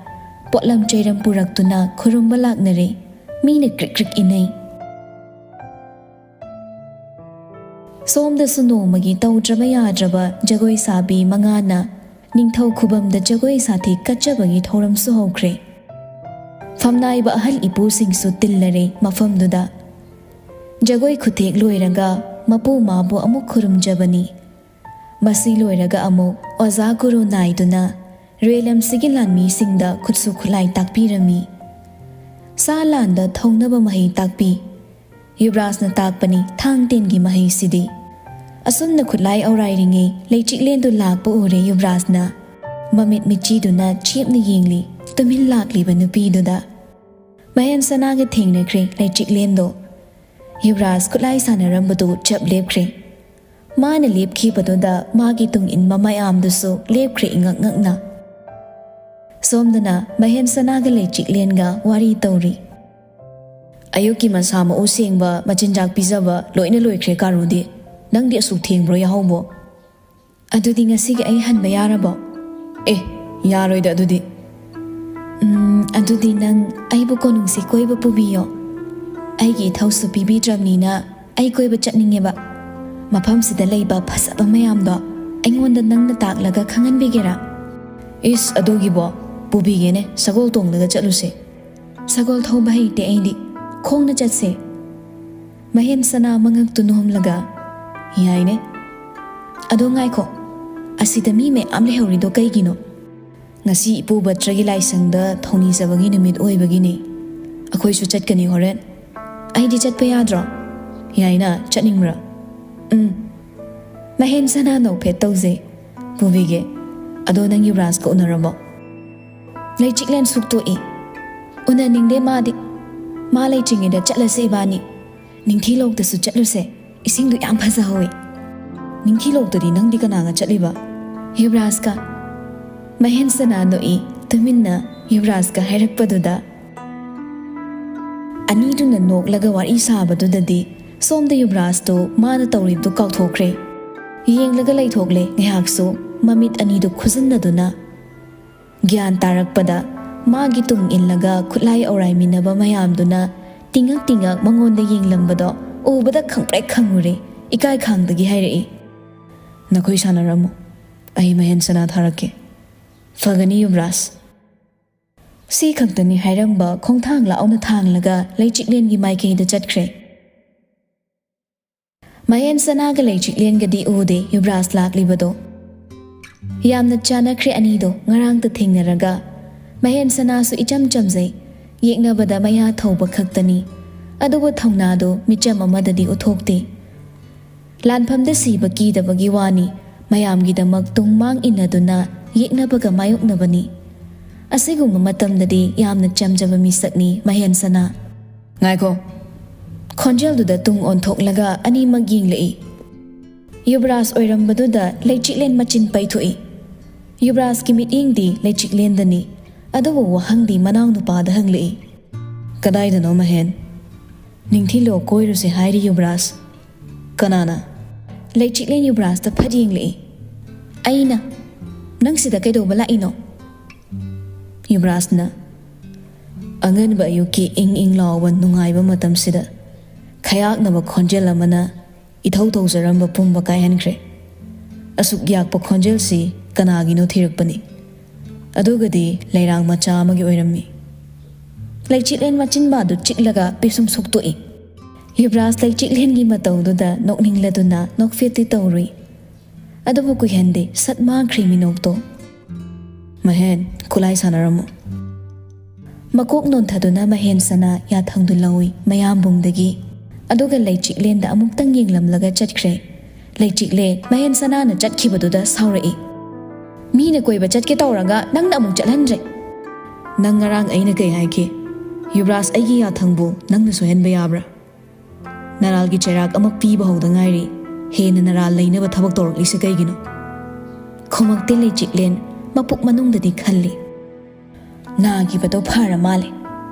ꯄꯣꯠꯂꯝ ꯆꯩꯔꯝ ꯄꯨꯔꯛꯇꯨꯅ ꯈꯨꯔꯨꯝꯕ ꯂꯥꯛꯅꯔꯦ꯫ ꯃꯤꯅ ꯀ꯭ꯔꯤꯛ ꯀ꯭ꯔꯤꯛ ꯏꯟꯅꯩ꯫ ꯁꯣꯝꯗꯁꯨ ꯅꯣꯡꯃꯒꯤ ꯇꯧꯗ꯭ꯔꯕ ꯌꯥꯗ꯭ꯔꯕ ꯖꯒꯣꯏ ꯁꯥꯕꯤ ꯃꯉꯥꯅ ꯅꯤꯡꯊꯧ ꯈꯨꯕꯝꯗ ꯖꯒꯣꯏ ꯁꯥꯊꯦꯛ ꯀꯠꯆꯕꯒꯤ ꯊꯧꯔꯝꯁꯨ ꯍꯧꯈ꯭ꯔꯦ꯫ ꯐꯝꯅꯥꯏꯕ ꯑꯍꯜ ꯏꯄꯨꯁꯤꯡꯁꯨ ꯇꯤꯜꯂꯔꯦ ꯃꯐꯝꯗꯨꯗ꯫ ꯖꯒꯣꯏ ꯈꯨꯊꯦꯛ ꯂꯣꯏꯔꯒ ꯃꯄꯨ ꯃꯥꯕꯨ ꯑꯃꯨꯛ ꯈꯨꯔꯨꯝꯖꯕꯅꯤ꯫ ꯃꯁꯤ ꯂꯣꯏꯔꯒ ꯑꯃꯨꯛ ꯑꯣꯖꯥ ꯒꯨꯔꯨ ꯅꯥꯏꯗꯨꯅ ꯔꯦꯂꯝꯁꯤꯒꯤ ꯂꯥꯟꯃꯤꯁꯤꯡꯗ ꯈꯨꯠꯁꯨ ꯈꯨꯠꯂꯥꯏ ꯇꯥꯛꯄꯤꯔꯝꯃꯤ꯫ ꯁꯥ ꯂꯥꯟꯗ ꯊꯧꯅꯕ ꯃꯍꯩ ꯇꯥꯛꯄꯤ꯫ ꯌꯨꯕꯔꯥꯖꯅ ꯇꯥꯛꯄꯅꯤ ꯊꯥꯡ ꯇꯦꯟꯒꯤ ꯃꯍꯩꯁꯤꯗꯤ꯫ ꯑꯁꯨꯝꯅ ꯈꯨꯠꯂꯥꯏ ꯑꯧꯔꯥꯏꯔꯤꯉꯩ ꯂꯩꯆꯤꯛꯂꯦꯟꯗꯨ ꯂꯥꯛꯄ ꯎꯔꯦ ꯌꯨꯕꯔꯥꯖꯅ꯫ ꯃꯃꯤꯠ ꯃꯤꯠꯆꯤꯗꯨꯅ ꯆꯦꯞꯅ ꯌꯦꯡꯂꯤ ꯇꯨꯃꯤꯟ ꯂꯥꯛꯂꯤꯕ ꯅꯨꯄꯤꯗꯨꯗ꯫ ꯃꯍꯦꯟ ꯁꯅꯥꯒ ꯊꯦꯡꯅꯈ꯭ꯔꯦ ꯂꯩꯆꯤꯛꯂꯦꯟꯗꯣ꯫ ꯌꯨꯕꯔꯥꯖ ꯈꯨꯠꯂꯥꯏ ꯁꯥꯟꯅꯔꯝꯕꯗꯨ ꯆꯞ ꯂꯦꯞꯈ꯭ꯔꯦ꯫ ꯃꯥꯅ ꯂꯦꯞꯈꯤꯕꯗꯨꯗ ꯃꯥꯒꯤ ꯇꯨꯡ ꯏꯟꯕ ꯃꯌꯥꯝꯗꯨꯁꯨ ꯂꯦꯞꯈ꯭ꯔꯦ ꯏꯉꯛ ꯉꯛꯅ꯫ ꯁꯣꯝꯗꯅ ꯃꯍꯦꯟ ꯁꯅꯥꯒ ꯂꯩꯆꯤꯛꯂꯦꯟꯒ ꯋꯥꯔꯤ ꯇꯧꯔꯤ꯫ ꯑꯌꯨꯛꯀꯤ ꯃꯁꯥ ꯃꯎ ꯁꯦꯡꯕ, ꯃꯆꯤꯟꯖꯥꯛ ꯄꯤꯖꯕ ꯂꯣꯏꯅ ꯂꯣꯏꯈ꯭ꯔꯦ ꯀꯥꯔꯨꯗꯤ꯫ ꯅꯪꯗꯤ ꯑꯁꯨꯛ ꯊꯦꯡꯕ꯭ꯔꯣ ꯌꯥꯍꯧꯕꯣ? ꯑꯗꯨꯗꯤ ꯉꯁꯤꯒꯤ ꯑꯩ ꯍꯟꯕ ꯌꯥꯔꯕꯣ? ꯑꯦ, ꯌꯥꯔꯣꯏꯗ ꯑꯗꯨꯗꯤ꯫ ꯎꯝ, ꯑꯗꯨꯗꯤ ꯅꯪ ꯑꯩꯕꯨ ꯀꯣꯅꯨꯡꯁꯤ ꯀꯣꯏꯕ ꯄꯨꯕꯤꯌꯣ꯫ ꯑꯩꯒꯤ ꯏꯊꯧꯁꯨ ꯄꯤꯕꯤꯗ꯭ꯔꯕꯅꯤꯅ ꯑꯩ ꯀꯣꯏꯕ ꯆꯠꯅꯤꯡꯉꯦꯕ꯫ ꯃꯐꯝꯁꯤꯗ ꯂꯩꯕ ꯐꯖꯕ ꯃꯌꯥꯝꯗꯣ ꯑꯩꯉꯣꯟꯗ ꯅꯪꯅ ꯇꯥꯛꯂꯒ ꯈꯪꯍꯟꯕꯤꯒꯦꯔꯥ? ꯏꯁ, ꯑꯗꯨꯒꯤꯕꯣ? ꯄꯨꯕꯤꯒꯦꯅꯦ, ꯁꯒꯣꯜ ꯇꯣꯡꯂꯒ ꯆꯠꯂꯨꯁꯦ꯫ ꯁꯒꯣꯜ ꯊꯧꯕ ꯍꯩꯇꯦ ꯑꯩꯗꯤ꯫ ꯈꯣꯡꯅ ꯆꯠꯁꯦ꯫ ꯃꯍꯦꯟ ꯁꯅꯥ ꯃꯉꯛꯇꯨ ꯅꯣꯝꯂꯒ, ꯌꯥꯏꯅꯦ꯫ ꯑꯗꯣ ꯉꯥꯏꯈꯣ, ꯑꯁꯤꯗ ꯃꯤ ꯃꯌꯥꯝ ꯂꯩꯍꯧꯔꯤꯗꯣ ꯀꯩꯒꯤꯅꯣ? ꯉꯁꯤ ꯏꯄꯨ ꯚꯠꯇ꯭ꯔꯒꯤ ꯂꯥꯏꯁꯪꯗ ꯊꯧꯅꯤꯖꯕꯒꯤ ꯅꯨꯃꯤꯠ ꯑꯣꯏꯕꯒꯤꯅꯦ꯫ ꯑꯩꯈꯣꯏꯁꯨ ꯆꯠꯀꯅꯤ ꯍꯣꯔꯦꯟ꯫ ꯑꯩꯗꯤ ꯆꯠꯄ ꯌꯥꯗ꯭ꯔꯣ? ꯌꯥꯏꯅ, ꯆꯠꯅꯤꯡꯕ꯭ꯔꯥ? ꯎꯝ꯫ ꯃꯍꯦꯟ ꯁꯅꯥ ꯅꯣꯛꯐꯦꯠ ꯇꯧꯖꯩ꯫ ꯄꯨꯕꯤꯒꯦ꯫ ꯑꯗꯣ ꯅꯪ ꯌꯨꯕꯔꯥꯖꯀ ꯎꯅꯔꯕꯣ? ꯂꯩꯆꯤꯛꯂꯦꯟ ꯁꯨꯛꯇꯣꯛꯏ꯫ ꯎꯅꯅꯤꯡꯗꯦ ꯃꯥꯗꯤ꯫ ꯃꯥ ꯂꯩꯇ꯭ꯔꯤꯉꯩꯗ ꯆꯠꯂꯁꯦ ꯏꯕꯥꯅꯤ꯫ ꯅꯤꯡꯊꯤ ꯂꯣꯛꯇꯁꯨ ꯆꯠꯂꯨꯁꯦ꯫ ꯏꯁꯤꯡꯗꯨ ꯌꯥꯝ ꯐꯖꯍꯧꯋꯤ꯫ ꯅꯤꯡꯊꯤ ꯂꯣꯛꯇꯗꯤ ꯅꯪꯗꯤ ꯀꯅꯥꯒ ꯆꯠꯂꯤꯕ? ꯌꯨꯕꯔꯥꯖꯀ꯫ ꯃꯍꯦꯟ ꯁꯅꯥ ꯅꯣꯛꯏ꯫ ꯇꯨꯃꯤꯟꯅ ꯌꯨꯕꯔꯥꯖꯀ ꯍꯥꯏꯔꯛꯄꯗꯨꯗ꯫ ꯑꯅꯤꯗꯨꯅ ꯅꯣꯛꯂꯒ ꯋꯥꯔꯤ ꯁꯥꯕꯗꯨꯗꯗꯤ ꯁꯣꯝꯗ ꯌꯨꯕꯔꯥꯖꯇꯨ ꯃꯥꯅ ꯇꯧꯔꯤꯕꯗꯨ ꯀꯥꯎꯊꯣꯛꯈ꯭ꯔꯦ꯫ ꯌꯦꯡꯂꯒ ꯂꯩꯊꯣꯛꯂꯦ ꯉꯥꯏꯍꯥꯛꯁꯨ ꯃꯃꯤꯠ ꯑꯅꯤꯗꯨ ꯈꯨꯖꯟꯅꯗꯨꯅ꯫ ꯒ꯭ꯌꯥꯟ ꯇꯥꯔꯛꯄꯗ ꯃꯥꯒꯤ ꯇꯨꯡ ꯏꯜꯂꯒ ꯈꯨꯠꯂꯥꯏ ꯑꯧꯔꯥꯏꯃꯤꯟꯅꯕ ꯃꯌꯥꯝꯗꯨꯅ ꯇꯤꯡꯉꯛ ꯇꯤꯡꯉꯛ ꯃꯉꯣꯟꯗ ꯌꯦꯡꯂꯝꯕꯗꯣ ꯎꯕꯗ ꯈꯪꯄ꯭ꯔꯦꯛ ꯈꯪꯉꯨꯔꯦ꯫ ꯏꯀꯥꯏ ꯈꯥꯡꯗꯒꯤ ꯍꯥꯏꯔꯛꯏ꯫ "ꯅꯈꯣꯏ ꯁꯥꯟꯅꯔꯝꯃꯣ, ꯑꯩ ꯃꯍꯦꯟ ꯁꯅꯥ ꯊꯥꯔꯛꯀꯦ꯫ ꯐꯒꯅꯤ ꯌꯨꯕꯔꯥꯖ꯫" ꯁꯤ ꯈꯛꯇꯅꯤ ꯍꯥꯏꯔꯝꯕ ꯈꯣꯡꯊꯥꯡ ꯂꯥꯎꯅ ꯊꯥꯡꯂꯒ ꯂꯩꯆꯤꯛꯂꯦꯟꯒꯤ ꯃꯥꯏꯀꯩꯗ ꯆꯠꯈ꯭ꯔꯦ꯫ ꯃꯍꯦꯟ ꯁꯅꯥꯒ ꯂꯩꯆꯤꯛꯂꯦꯟꯒꯗꯤ ꯎꯗꯦ ꯌꯨꯕꯔꯥꯖ ꯂꯥꯛꯂꯤꯕꯗꯣ꯫ ꯌꯥꯝꯅ ꯆꯥꯟꯅꯈ꯭ꯔꯦ ꯑꯅꯤꯗꯣ ꯉꯔꯥꯡꯇ ꯊꯦꯡꯅꯔꯒ꯫ ꯃꯍꯦꯟ ꯁꯅꯥꯁꯨ ꯏꯆꯝ ꯆꯝꯖꯩ, ꯌꯦꯛꯅꯕꯗ ꯃꯌꯥ ꯊꯧꯕ ꯈꯛꯇꯅꯤ꯫ ꯑꯗꯨꯕꯨ ꯊꯧꯅꯥꯗꯣ ꯃꯤꯆꯝ ꯑꯃꯗꯗꯤ ꯎꯠꯊꯣꯛꯇꯦ꯫ ꯂꯥꯟꯐꯝꯗ ꯁꯤꯕ ꯀꯤꯗꯕꯒꯤ ꯋꯥꯅꯤ, ꯃꯌꯥꯝꯒꯤꯗꯃꯛ ꯇꯨꯡ ꯃꯥꯡ ꯏꯟꯅꯗꯨꯅ ꯌꯦꯛꯅꯕꯒ ꯃꯥꯌꯣꯛꯅꯕꯅꯤ꯫ ꯑꯁꯤꯒꯨꯝꯕ ꯃꯇꯝꯗꯗꯤ ꯌꯥꯝꯅ ꯆꯝꯖꯕ ꯃꯤꯁꯛꯅꯤ ꯃꯍꯦꯟ ꯁꯅꯥ꯫ "ꯉꯥꯏꯈꯣ!" ꯈꯣꯟꯖꯦꯜꯗꯨꯗ ꯇꯨꯡ ꯑꯣꯟꯊꯣꯛꯂꯒ ꯑꯅꯤꯃꯛ ꯌꯦꯡꯂꯛꯏ꯫ ꯌꯨꯕꯔꯥꯖ ꯑꯣꯏꯔꯝꯕꯗꯨꯗ ꯂꯩꯆꯤꯛꯂꯦꯟ ꯃꯆꯤꯟ ꯄꯩꯊꯣꯛꯏ꯫ ꯌꯨꯕꯔꯥꯖꯀꯤ ꯃꯤꯠꯌꯦꯡꯗꯤ ꯂꯩꯆꯤꯛꯂꯦꯟꯗꯅꯤ, ꯑꯗꯨꯕꯨ ꯋꯥꯍꯪꯗꯤ ꯃꯅꯥꯎꯅꯨꯄꯥꯗ ꯍꯪꯂꯛꯏ꯫ "ꯀꯗꯥꯏꯗꯅꯣ ꯃꯍꯦꯟ?" "ꯅꯤꯡꯊꯤꯂꯣ, ꯀꯣꯏꯔꯨꯁꯦ ꯍꯥꯏꯔꯤ ꯌꯨꯕꯔꯥꯖ꯫" "ꯀꯅꯥꯅ?" ꯂꯩꯆꯤꯛꯂꯦꯟ ꯌꯨꯕꯔꯥꯖꯇ ꯐꯠ ꯌꯦꯡꯂꯛꯏ꯫ "ꯑꯩꯅ꯫" "ꯅꯪ ꯁꯤꯗ ꯀꯩꯗꯧꯕ ꯂꯥꯛꯏꯅꯣ?" ꯌꯨꯕꯔꯥꯖꯅ꯫ ꯑꯉꯟꯕ ꯑꯌꯨꯛꯀꯤ ꯏꯪ ꯏꯪ ꯂꯥꯎꯕ ꯅꯨꯡꯉꯥꯏꯕ ꯃꯇꯝꯁꯤꯗ ꯈꯌꯥꯛꯅꯕ ꯈꯣꯟꯖꯦꯜ ꯑꯃꯅ ꯏꯊꯧ ꯇꯧꯖꯔꯝꯕ ꯄꯨꯝꯕ ꯀꯥꯏꯍꯟꯈ꯭ꯔꯦ꯫ ꯑꯁꯨꯛ ꯌꯥꯛꯄ ꯈꯣꯟꯖꯦꯜꯁꯤ ꯀꯅꯥꯒꯤꯅꯣ ꯊꯤꯔꯛꯄꯅꯤ꯫ ꯑꯗꯨꯒꯗꯤ ꯂꯩꯔꯥꯡ ꯃꯆꯥ ꯑꯃꯒꯤ ꯑꯣꯏꯔꯝꯃꯤ꯫ ꯂꯩꯆꯤꯛꯂꯦꯟ ꯃꯆꯤꯟꯕꯥꯗꯨ ꯆꯤꯛꯂꯒ ꯄꯤꯁꯨꯝ ꯁꯨꯛꯇꯣꯛꯏ꯫ ꯌꯨꯕꯔꯥꯖ ꯂꯩꯆꯤꯛꯂꯦꯟꯒꯤ ꯃꯇꯧꯗꯨꯗ ꯅꯣꯛꯅꯤꯡꯂꯗꯨꯅ ꯅꯣꯛꯐꯦꯠꯇꯤ ꯇꯧꯔꯨꯏ꯫ ꯑꯗꯨꯕꯨ ꯀꯨꯏꯍꯟꯗꯦ, ꯁꯠ ꯃꯥꯡꯈ꯭ꯔꯦ ꯃꯤꯅꯣꯛꯇꯣ꯫ "ꯃꯍꯦꯟ, ꯈꯨꯠꯂꯥꯏ ꯁꯥꯟꯅꯔꯝꯃꯨ꯫" ꯃꯀꯣꯛ ꯅꯣꯟꯊꯗꯨꯅ ꯃꯍꯦꯟ ꯁꯅꯥ ꯌꯥꯊꯪꯗꯨ ꯂꯧꯏ ꯃꯌꯥꯝꯕꯨꯡꯗꯒꯤ꯫ ꯑꯗꯨꯒ ꯂꯩꯆꯤꯛꯂꯦꯟꯗ ꯑꯃꯨꯛꯇꯪ ꯌꯦꯡꯂꯝꯂꯒ ꯆꯠꯈ꯭ꯔꯦ꯫ ꯂꯩꯆꯤꯛꯂꯦꯟ ꯃꯍꯦꯟ ꯁꯅꯥꯅ ꯆꯠꯈꯤꯕꯗꯨꯗ ꯁꯥꯎꯔꯛꯏ꯫ "ꯃꯤꯅ ꯀꯣꯏꯕ ꯆꯠꯀꯦ ꯇꯧꯔꯒ ꯅꯪꯅ ꯑꯃꯨꯛ ꯆꯠꯍꯟꯗ꯭ꯔꯦ꯫" "ꯅꯪ ꯉꯔꯥꯡ ꯑꯩꯅ ꯀꯩ ꯍꯥꯏꯈꯤ? ꯌꯨꯕꯔꯥꯖ ꯑꯩꯒꯤ ꯌꯥꯊꯪꯕꯨ ꯅꯪꯅ ꯁꯣꯏꯍꯟꯕ ꯌꯥꯕ꯭ꯔꯥ? ꯅꯔꯥꯜꯒꯤ ꯆꯩꯔꯥꯛ ꯑꯃ ꯄꯤꯕ ꯍꯧꯗ ꯉꯥꯏꯔꯤ꯫ ꯍꯦꯟꯅ ꯅꯔꯥꯜ ꯂꯩꯅꯕ ꯊꯕꯛ ꯇꯧꯔꯛꯂꯤꯁꯦ ꯀꯩꯒꯤꯅꯣ?" ꯈꯨꯃꯛꯇꯦ ꯂꯩꯆꯤꯛꯂꯦꯟ ꯃꯄꯨꯛ ꯃꯅꯨꯡꯗꯗꯤ ꯈꯜꯂꯤ꯫ "ꯅꯥꯈꯤꯕꯗꯣ ꯐꯔ ꯃꯥꯜꯂꯦ꯫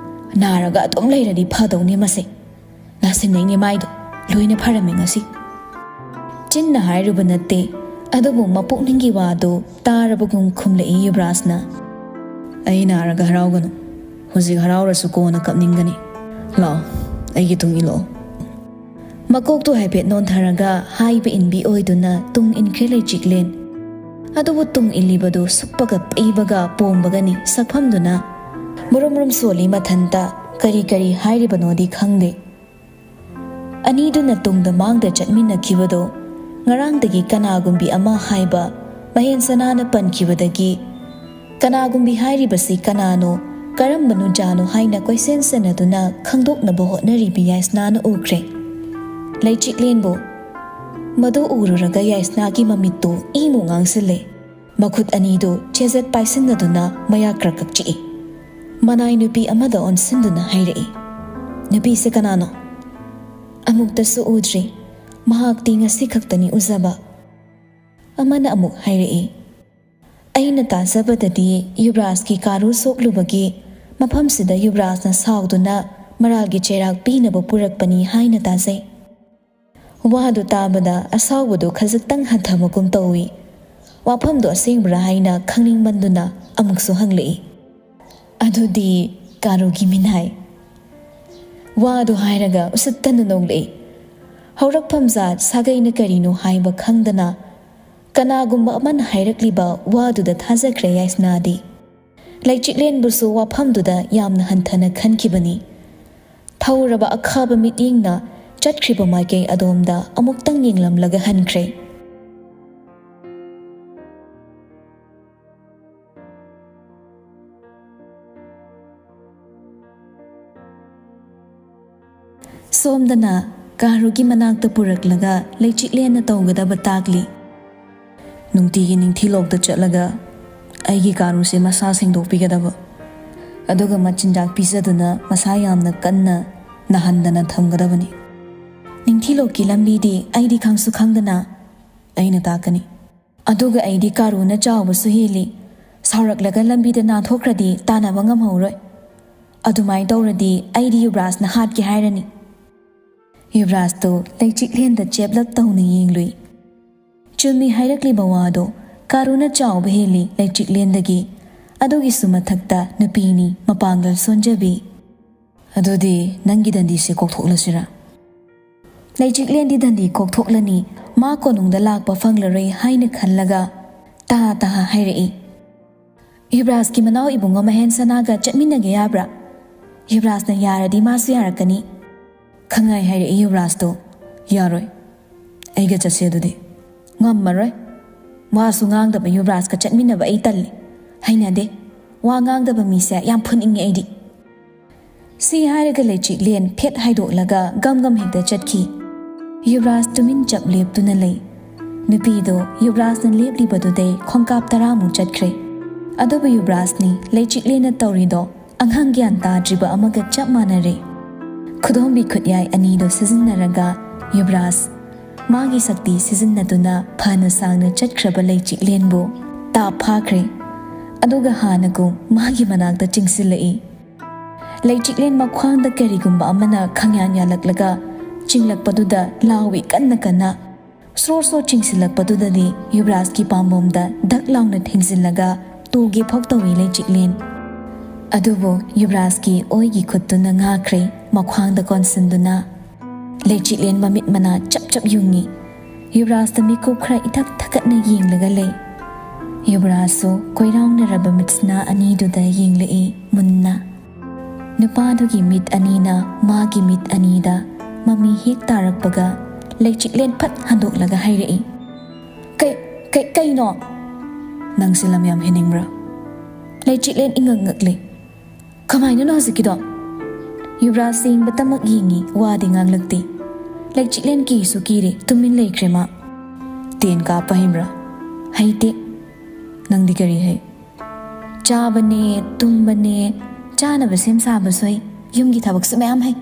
ꯅꯥꯔꯒ ꯑꯗꯨꯝ ꯂꯩꯔꯗꯤ ꯐꯗꯧꯅꯦ ꯃꯁꯦ꯫ ꯅꯥꯁꯤꯟꯅꯩꯅꯦ ꯃꯥꯏꯗꯣ꯫ ꯂꯣꯏꯅ ꯐꯔꯝꯃꯦ ꯉꯁꯤ꯫" ꯆꯤꯟꯅ ꯍꯥꯏꯔꯨꯕ ꯅꯠꯇꯦ, ꯑꯗꯨꯕꯨ ꯃꯄꯨꯛꯅꯤꯡꯒꯤ ꯋꯥꯗꯨ ꯇꯥꯔꯕꯒꯨꯝ ꯈꯨꯝꯂꯛꯏ ꯌꯨꯕꯔꯥꯖꯅ꯫ "ꯑꯩ ꯅꯥꯔꯒ ꯍꯔꯥꯎꯒꯅꯨ꯫ ꯍꯧꯖꯤꯛ ꯍꯔꯥꯎꯔꯁꯨ ꯀꯣꯟꯅ ꯀꯞꯅꯤꯡꯒꯅꯤ꯫ ꯂꯥꯛꯑꯣ, ꯑꯩꯒꯤ ꯇꯨꯡ ꯏꯜꯂꯛꯑꯣ꯫" ꯃꯀꯣꯛꯇꯨ ꯍꯥꯏꯐꯦꯠ ꯅꯣꯟꯊꯔꯒ ꯍꯥꯏꯕ ꯏꯟꯕꯤ ꯑꯣꯏꯗꯨꯅ ꯇꯨꯡ ꯏꯟꯈ꯭ꯔꯦ ꯂꯩꯆꯤꯛꯂꯦꯟ꯫ ꯑꯗꯨꯕꯨ ꯇꯨꯡ ꯏꯜꯂꯤꯕꯗꯨ ꯁꯨꯞꯄꯒ ꯄꯩꯕꯒ ꯄꯣꯝꯕꯒꯅꯤ ꯁꯛꯐꯝꯗꯨꯅ꯫ ꯃꯨꯔꯨꯝ ꯃꯨꯔꯨꯝ ꯁꯣꯜꯂꯤ ꯃꯊꯟꯇ꯫ ꯀꯔꯤ ꯀꯔꯤ ꯍꯥꯏꯔꯤꯕꯅꯣꯗꯤ ꯈꯪꯗꯦ꯫ ꯑꯅꯤꯗꯨꯅ ꯇꯨꯡꯗ ꯃꯥꯡꯗ ꯆꯠꯃꯤꯟꯅꯈꯤꯕꯗꯣ ꯉꯔꯥꯡꯗꯒꯤ ꯀꯅꯥꯒꯨꯝꯕꯤ ꯑꯃ ꯍꯥꯏꯕ ꯃꯍꯦꯟ ꯁꯅꯥꯅ ꯄꯟꯈꯤꯕꯗꯒꯤ, ꯀꯅꯥꯒꯨꯝꯕꯤ ꯍꯥꯏꯔꯤꯕꯁꯤ ꯀꯅꯥꯅꯣ, ꯀꯔꯝꯕ ꯅꯨꯖꯥꯅꯣ ꯍꯥꯏꯅ ꯀꯣꯏꯁꯦꯟ ꯁꯦꯟꯅꯗꯨꯅ ꯈꯪꯗꯣꯛꯅꯕ ꯍꯣꯠꯅꯔꯤꯕꯤ ꯌꯥꯏꯁꯅꯥꯅ ꯎꯈ꯭ꯔꯦ꯫ ꯂꯩꯆꯤꯛꯂꯦꯟꯕꯨ꯫ ꯃꯗꯨ ꯎꯔꯨꯔꯒ ꯌꯥꯏꯁꯅꯥꯒꯤ ꯃꯃꯤꯠꯇꯨ ꯏꯃꯨ ꯉꯥꯡꯁꯤꯜꯂꯦ꯫ ꯃꯈꯨꯠ ꯑꯅꯤꯗꯨ ꯆꯦꯖꯠ ꯄꯥꯏꯁꯤꯟꯅꯗꯨꯅ ꯃꯌꯥ ꯀ꯭ꯔꯛ ꯀ꯭ꯔꯛ ꯆꯤꯛꯏ꯫ ꯃꯅꯥꯏ ꯅꯨꯄꯤ ꯑꯃꯗ ꯑꯣꯟꯁꯤꯟꯗꯨꯅ ꯍꯥꯏꯔꯛꯏ, "ꯅꯨꯄꯤꯁꯦ ꯀꯅꯥꯅꯣ?" "ꯑꯃꯨꯛꯇꯁꯨ ꯎꯗ꯭ꯔꯤ꯫ ꯃꯍꯥꯛꯇꯤ ꯉꯁꯤ ꯈꯛꯇꯅꯤ ꯎꯖꯕ꯫" ꯑꯃꯅ ꯑꯃꯨꯛ ꯍꯥꯏꯔꯛꯏ, "ꯑꯩꯅ ꯇꯥꯖꯕꯗꯗꯤ ꯌꯨꯕꯔꯥꯖꯀꯤ ꯀꯥꯔꯨ ꯁꯣꯛꯂꯨꯕꯒꯤ ꯃꯐꯝꯁꯤꯗ ꯌꯨꯕꯔꯥꯖꯅ ꯁꯥꯎꯗꯨꯅ ꯃꯔꯥꯜꯒꯤ ꯆꯩꯔꯥꯛ ꯄꯤꯅꯕ ꯄꯨꯔꯛꯄꯅꯤ ꯍꯥꯏꯅ ꯇꯥꯖꯩ꯫ ꯋꯥꯗꯨ ꯇꯥꯕꯗ ꯑꯁꯥꯎꯕꯗꯨ ꯈꯖꯤꯛꯇꯪ ꯍꯟꯊꯕꯒꯨꯝ ꯇꯧꯏ꯫ ꯋꯥꯐꯝꯗꯨ ꯑꯁꯦꯡꯕ꯭ꯔꯥ ꯍꯥꯏꯅ ꯈꯪꯅꯤꯡꯃꯟꯗꯨꯅ ꯑꯃꯨꯛꯁꯨ ꯍꯪꯂꯛꯏ, "ꯑꯗꯨꯗꯤ ꯀꯥꯔꯨꯒꯤ ꯃꯤꯅꯥꯏ?" ꯋꯥꯗꯨ ꯍꯥꯏꯔꯒ ꯎꯁꯤꯠꯇꯅ ꯅꯣꯛꯂꯛꯏ꯫ ꯍꯧꯔꯛꯐꯝ ꯖꯥꯠ ꯁꯥꯒꯩꯅ ꯀꯔꯤꯅꯣ ꯍꯥꯏꯕ ꯈꯪꯗꯅ ꯀꯅꯥꯒꯨꯝꯕ ꯑꯃꯅ ꯍꯥꯏꯔꯛꯂꯤꯕ ꯋꯥꯗꯨꯗ ꯊꯥꯖꯈ꯭ꯔꯦ ꯌꯥꯏꯁꯅꯥꯗꯤ꯫ ꯂꯩꯆꯤꯛꯂꯦꯟꯕꯨꯁꯨ ꯋꯥꯐꯝꯗꯨꯗ ꯌꯥꯝꯅ ꯍꯟꯊꯅ ꯈꯟꯈꯤꯕꯅꯤ꯫ ꯊꯧꯔꯕ ꯑꯈꯥꯕ ꯃꯤꯠꯌꯦꯡꯅ ꯆꯠꯈ꯭ꯔꯤꯕ ꯃꯥꯏꯀꯩ ꯑꯗꯣꯝꯗ ꯑꯃꯨꯛꯇꯪ ꯌꯦꯡꯂꯝꯂꯒ ꯍꯟꯈ꯭ꯔꯦ꯫ ꯁꯣꯝꯗꯅ ꯀꯥꯔꯨꯒꯤ ꯃꯅꯥꯛꯇ ꯄꯨꯔꯛꯂꯒ ꯂꯩꯆꯤꯛꯂꯦꯟꯅ ꯇꯧꯒꯗꯕ ꯇꯥꯛꯂꯤ꯫ ꯅꯨꯡꯇꯤꯒꯤ ꯅꯤꯡꯊꯤꯂꯣꯛꯇ ꯆꯠꯂꯒ ꯑꯩꯒꯤ ꯀꯥꯔꯨꯁꯦ ꯃꯁꯥ ꯁꯦꯡꯗꯣꯛꯄꯤꯒꯗꯕ, ꯑꯗꯨꯒ ꯃꯆꯤꯟꯖꯥꯛ ꯄꯤꯖꯗꯨꯅ ꯃꯁꯥ ꯌꯥꯝꯅ ꯀꯟꯅ ꯅꯥꯍꯟꯗꯅ ꯊꯝꯒꯗꯕꯅꯤ꯫ ꯅꯤꯡꯊꯤꯂꯣꯛꯀꯤ ꯂꯝꯕꯤꯗꯤ ꯑꯩꯗꯤ ꯈꯪꯁꯨ ꯈꯪꯗꯅ ꯑꯩꯅ ꯇꯥꯛꯀꯅꯤ꯫ ꯑꯗꯨꯒ ꯑꯩꯗꯤ ꯀꯥꯔꯨꯅ ꯆꯥꯎꯕꯁꯨ ꯍꯦꯜꯂꯤ꯫ ꯁꯥꯎꯔꯛꯂꯒ ꯂꯝꯕꯤꯗ ꯅꯥꯟꯊꯣꯛꯈ꯭ꯔꯗꯤ ꯇꯥꯟꯅꯕ ꯉꯝꯍꯧꯔꯣꯏ꯫ ꯑꯗꯨꯃꯥꯏꯅ ꯇꯧꯔꯗꯤ ꯑꯩꯗꯤ ꯌꯨꯕꯔꯥꯖꯅ ꯍꯥꯠꯀꯦ ꯍꯥꯏꯔꯅꯤ꯫ ꯌꯨꯕꯔꯥꯖꯇꯨ ꯂꯩꯆꯤꯛꯂꯦꯟꯗ ꯆꯦꯞꯂꯞ ꯇꯧꯅ ꯌꯦꯡꯂꯨꯏ꯫ ꯆꯨꯝꯃꯤ ꯍꯥꯏꯔꯛꯂꯤꯕ ꯋꯥꯗꯣ ꯀꯥꯔꯨꯅ ꯆꯥꯎꯕ ꯍꯦꯜꯂꯤ ꯂꯩꯆꯤꯛꯂꯦꯟꯗꯒꯤ꯫ ꯑꯗꯨꯒꯤꯁꯨ ꯃꯊꯛꯇ ꯅꯨꯄꯤꯅꯤ ꯃꯄꯥꯡꯒꯜ ꯁꯣꯟꯖꯕꯤ꯫ ꯑꯗꯨꯗꯤ ꯅꯪꯒꯤ ꯗꯟꯗꯤꯁꯦ ꯀꯣꯛꯊꯣꯛꯂꯁꯤꯔꯥ? ꯂꯩꯆꯤꯛꯂꯦꯟꯗꯤ ꯗꯟꯗꯤ ꯀꯣꯛꯊꯣꯛꯂꯅꯤ, ꯃꯥ ꯀꯣꯅꯨꯡꯗ ꯂꯥꯛꯄ ꯐꯪꯂꯔꯣꯏ ꯍꯥꯏꯅ ꯈꯜꯂꯒ ꯇꯍꯥ ꯇꯍꯥ ꯍꯥꯏꯔꯛꯏ꯫ "ꯌꯨꯕꯔꯥꯖꯀꯤ ꯃꯅꯥꯎ ꯏꯕꯨꯡꯉꯣ ꯃꯍꯦꯟ ꯁꯅꯥꯒ ꯆꯠꯃꯤꯟꯅꯒꯦ ꯌꯥꯕ꯭ꯔꯥ? ꯌꯨꯕꯔꯥꯖꯅ ꯌꯥꯔꯗꯤ ꯃꯥꯁꯨ ꯌꯥꯔꯛꯀꯅꯤ꯫" ꯈꯪꯉꯥꯏ ꯍꯥꯏꯔꯛꯏ ꯌꯨꯕꯔꯥꯖꯇꯣ꯫ "ꯌꯥꯔꯣꯏ, ꯑꯩꯒ ꯆꯠꯁꯦ ꯑꯗꯨꯗꯤ꯫" "ꯉꯝꯃꯔꯣꯏ꯫ ꯋꯥꯁꯨ ꯉꯥꯡꯗꯕ ꯌꯨꯕꯔꯥꯖꯀ ꯆꯠꯃꯤꯟꯅꯕ ꯑꯩ ꯇꯜꯂꯤ꯫ ꯍꯩꯅꯗꯦ꯫ ꯋꯥ ꯉꯥꯡꯗꯕ ꯃꯤꯁꯦ ꯌꯥꯝ ꯐꯨꯅꯤꯡꯉꯦ ꯑꯩꯗꯤ꯫" ꯁꯤ ꯍꯥꯏꯔꯒ ꯂꯩꯆꯤꯛꯂꯦꯟ ꯐꯦꯠ ꯍꯥꯏꯗꯣꯛꯂꯒ ꯒꯝ ꯒꯝ ꯍꯦꯛꯇ ꯆꯠꯈꯤ꯫ ꯌꯨꯕꯔꯥꯖ ꯇꯨꯃꯤꯟ ꯆꯞ ꯂꯦꯞꯇꯨꯅ ꯂꯩ꯫ ꯅꯨꯄꯤꯗꯣ ꯌꯨꯕꯔꯥꯖꯅ ꯂꯦꯞꯂꯤꯕꯗꯨꯗꯩ ꯈꯣꯡꯀꯥꯞ ꯇꯔꯥꯃꯨꯛ ꯆꯠꯈ꯭ꯔꯦ꯫ ꯑꯗꯨꯕꯨ ꯌꯨꯕꯔꯥꯖꯅꯤ ꯂꯩꯆꯤꯛꯂꯦꯟꯅ ꯇꯧꯔꯤꯗꯣ ꯑꯉꯥꯡ ꯒ꯭ꯌꯥꯟ ꯇꯥꯗ꯭ꯔꯤꯕ ꯑꯃꯒ ꯆꯞ ꯃꯥꯟꯅꯔꯦ꯫ ꯈꯨꯗꯣꯝꯕꯤ ꯈꯨꯠꯌꯥꯏ ꯑꯅꯤꯗꯣ ꯁꯤꯖꯤꯟꯅꯔꯒ ꯌꯨꯕꯔꯥꯖ ꯃꯥꯒꯤ ꯁꯛꯇꯤ ꯁꯤꯖꯤꯟꯅꯗꯨꯅ ꯐꯅ ꯁꯥꯡꯅ ꯆꯠꯈ꯭ꯔꯕ ꯂꯩꯆꯤꯛꯂꯦꯟꯕꯨ ꯇꯥꯞ ꯐꯥꯈ꯭ꯔꯦ꯫ ꯑꯗꯨꯒ ꯍꯥꯟꯅꯒꯨꯝ ꯃꯥꯒꯤ ꯃꯅꯥꯛꯇ ꯆꯤꯡꯁꯤꯜꯂꯛꯏ꯫ ꯂꯩꯆꯤꯛꯂꯦꯟ ꯃꯈ꯭ꯋꯥꯡꯗ ꯀꯔꯤꯒꯨꯝꯕ ꯑꯃꯅ ꯈꯪꯌꯥꯟ ꯌꯥꯜꯂꯛꯂꯒ ꯆꯤꯡꯂꯛꯄꯗꯨꯗ ꯂꯥꯎꯏ ꯀꯟꯅ ꯀꯟꯅ꯫ ꯁ꯭ꯔꯣ ꯁ꯭ꯔꯣ ꯆꯤꯡꯁꯤꯜꯂꯛꯄꯗꯨꯗꯗꯤ ꯌꯨꯕꯔꯥꯖꯀꯤ ꯄꯥꯝꯕꯣꯝꯗ ꯗꯛ ꯂꯥꯎꯅ ꯊꯦꯡꯖꯤꯜꯂꯒ ꯇꯨꯒꯦ ꯐꯥꯎ ꯇꯧꯏ ꯂꯩꯆꯤꯛꯂꯦꯟ꯫ ꯑꯗꯨꯕꯨ ꯌꯨꯕꯔꯥꯖꯀꯤ ꯑꯣꯏꯒꯤ ꯈꯨꯠꯇꯨꯅ ꯉꯥꯛꯈ꯭ꯔꯦ, ꯃꯈ꯭ꯋꯥꯡꯗ ꯀꯣꯟꯁꯤꯟꯗꯨꯅ꯫ ꯂꯩꯆꯤꯛꯂꯦꯟ ꯃꯃꯤꯠ ꯃꯅꯥ ꯆꯞ ꯆꯞ ꯌꯨꯡꯉꯤ꯫ ꯌꯨꯕꯔꯥꯖꯇ ꯃꯤꯀꯨꯞ ꯈꯔ ꯏꯊꯛ ꯊꯛꯀꯠꯅ ꯌꯦꯡꯂꯒ ꯂꯩ꯫ ꯌꯨꯕꯔꯥꯖꯁꯨ ꯀꯣꯏꯔꯥꯎꯅꯔꯕ ꯃꯤꯠꯁꯤꯅ ꯑꯅꯤꯗꯨꯗ ꯌꯦꯡꯂꯛꯏ ꯃꯨꯟꯅ꯫ ꯅꯨꯄꯥꯗꯨꯒꯤ ꯃꯤꯠ ꯑꯅꯤꯅ ꯃꯥꯒꯤ ꯃꯤꯠ ꯑꯅꯤꯗ ꯃꯃꯤ ꯍꯦꯛ ꯇꯥꯔꯛꯄꯒ ꯂꯩꯆꯤꯛꯂꯦꯟ ꯐꯠ ꯍꯟꯗꯣꯛꯂꯒ ꯍꯥꯏꯔꯛꯏ, "ꯀꯩ, ꯀꯩ, ꯀꯩꯅꯣ?" "ꯅꯪꯁꯦ ꯂꯝ ꯌꯥꯝ ꯍꯦꯟꯅꯤꯡꯕ꯭ꯔꯥ?" ꯂꯩꯆꯤꯛꯂꯦꯟ ꯏꯉꯛ ꯉꯛꯂꯦ꯫ "ꯀꯃꯥꯏꯅꯅꯣ ꯍꯧꯖꯤꯛꯀꯤꯗꯣ?" ꯌꯨꯕꯔꯥꯖ ꯌꯦꯡꯕꯇꯃꯛ ꯌꯦꯡꯉꯤ, ꯋꯥꯗꯤ ꯉꯥꯡꯂꯛꯇꯦ꯫ ꯂꯩꯆꯤꯛꯂꯦꯟ ꯀꯤꯁꯨ ꯀꯤꯔꯦ, ꯇꯨꯃꯤꯟ ꯂꯩꯈ꯭ꯔꯦ ꯃꯥ꯫ "ꯇꯦꯟ ꯀꯥꯞꯄ ꯍꯩꯕ꯭ꯔꯥ?" "ꯍꯩꯇꯦ꯫" "ꯅꯪꯗꯤ ꯀꯔꯤ ꯍꯩ?" "ꯆꯥꯕꯅꯦ, ꯇꯨꯝꯕꯅꯦ, ꯆꯥꯅꯕ ꯁꯦꯝ ꯁꯥꯕꯁꯨ ꯍꯩ, ꯌꯨꯝꯒꯤ ꯊꯕꯛꯁꯨ ꯃꯌꯥꯝ ꯍꯩ꯫"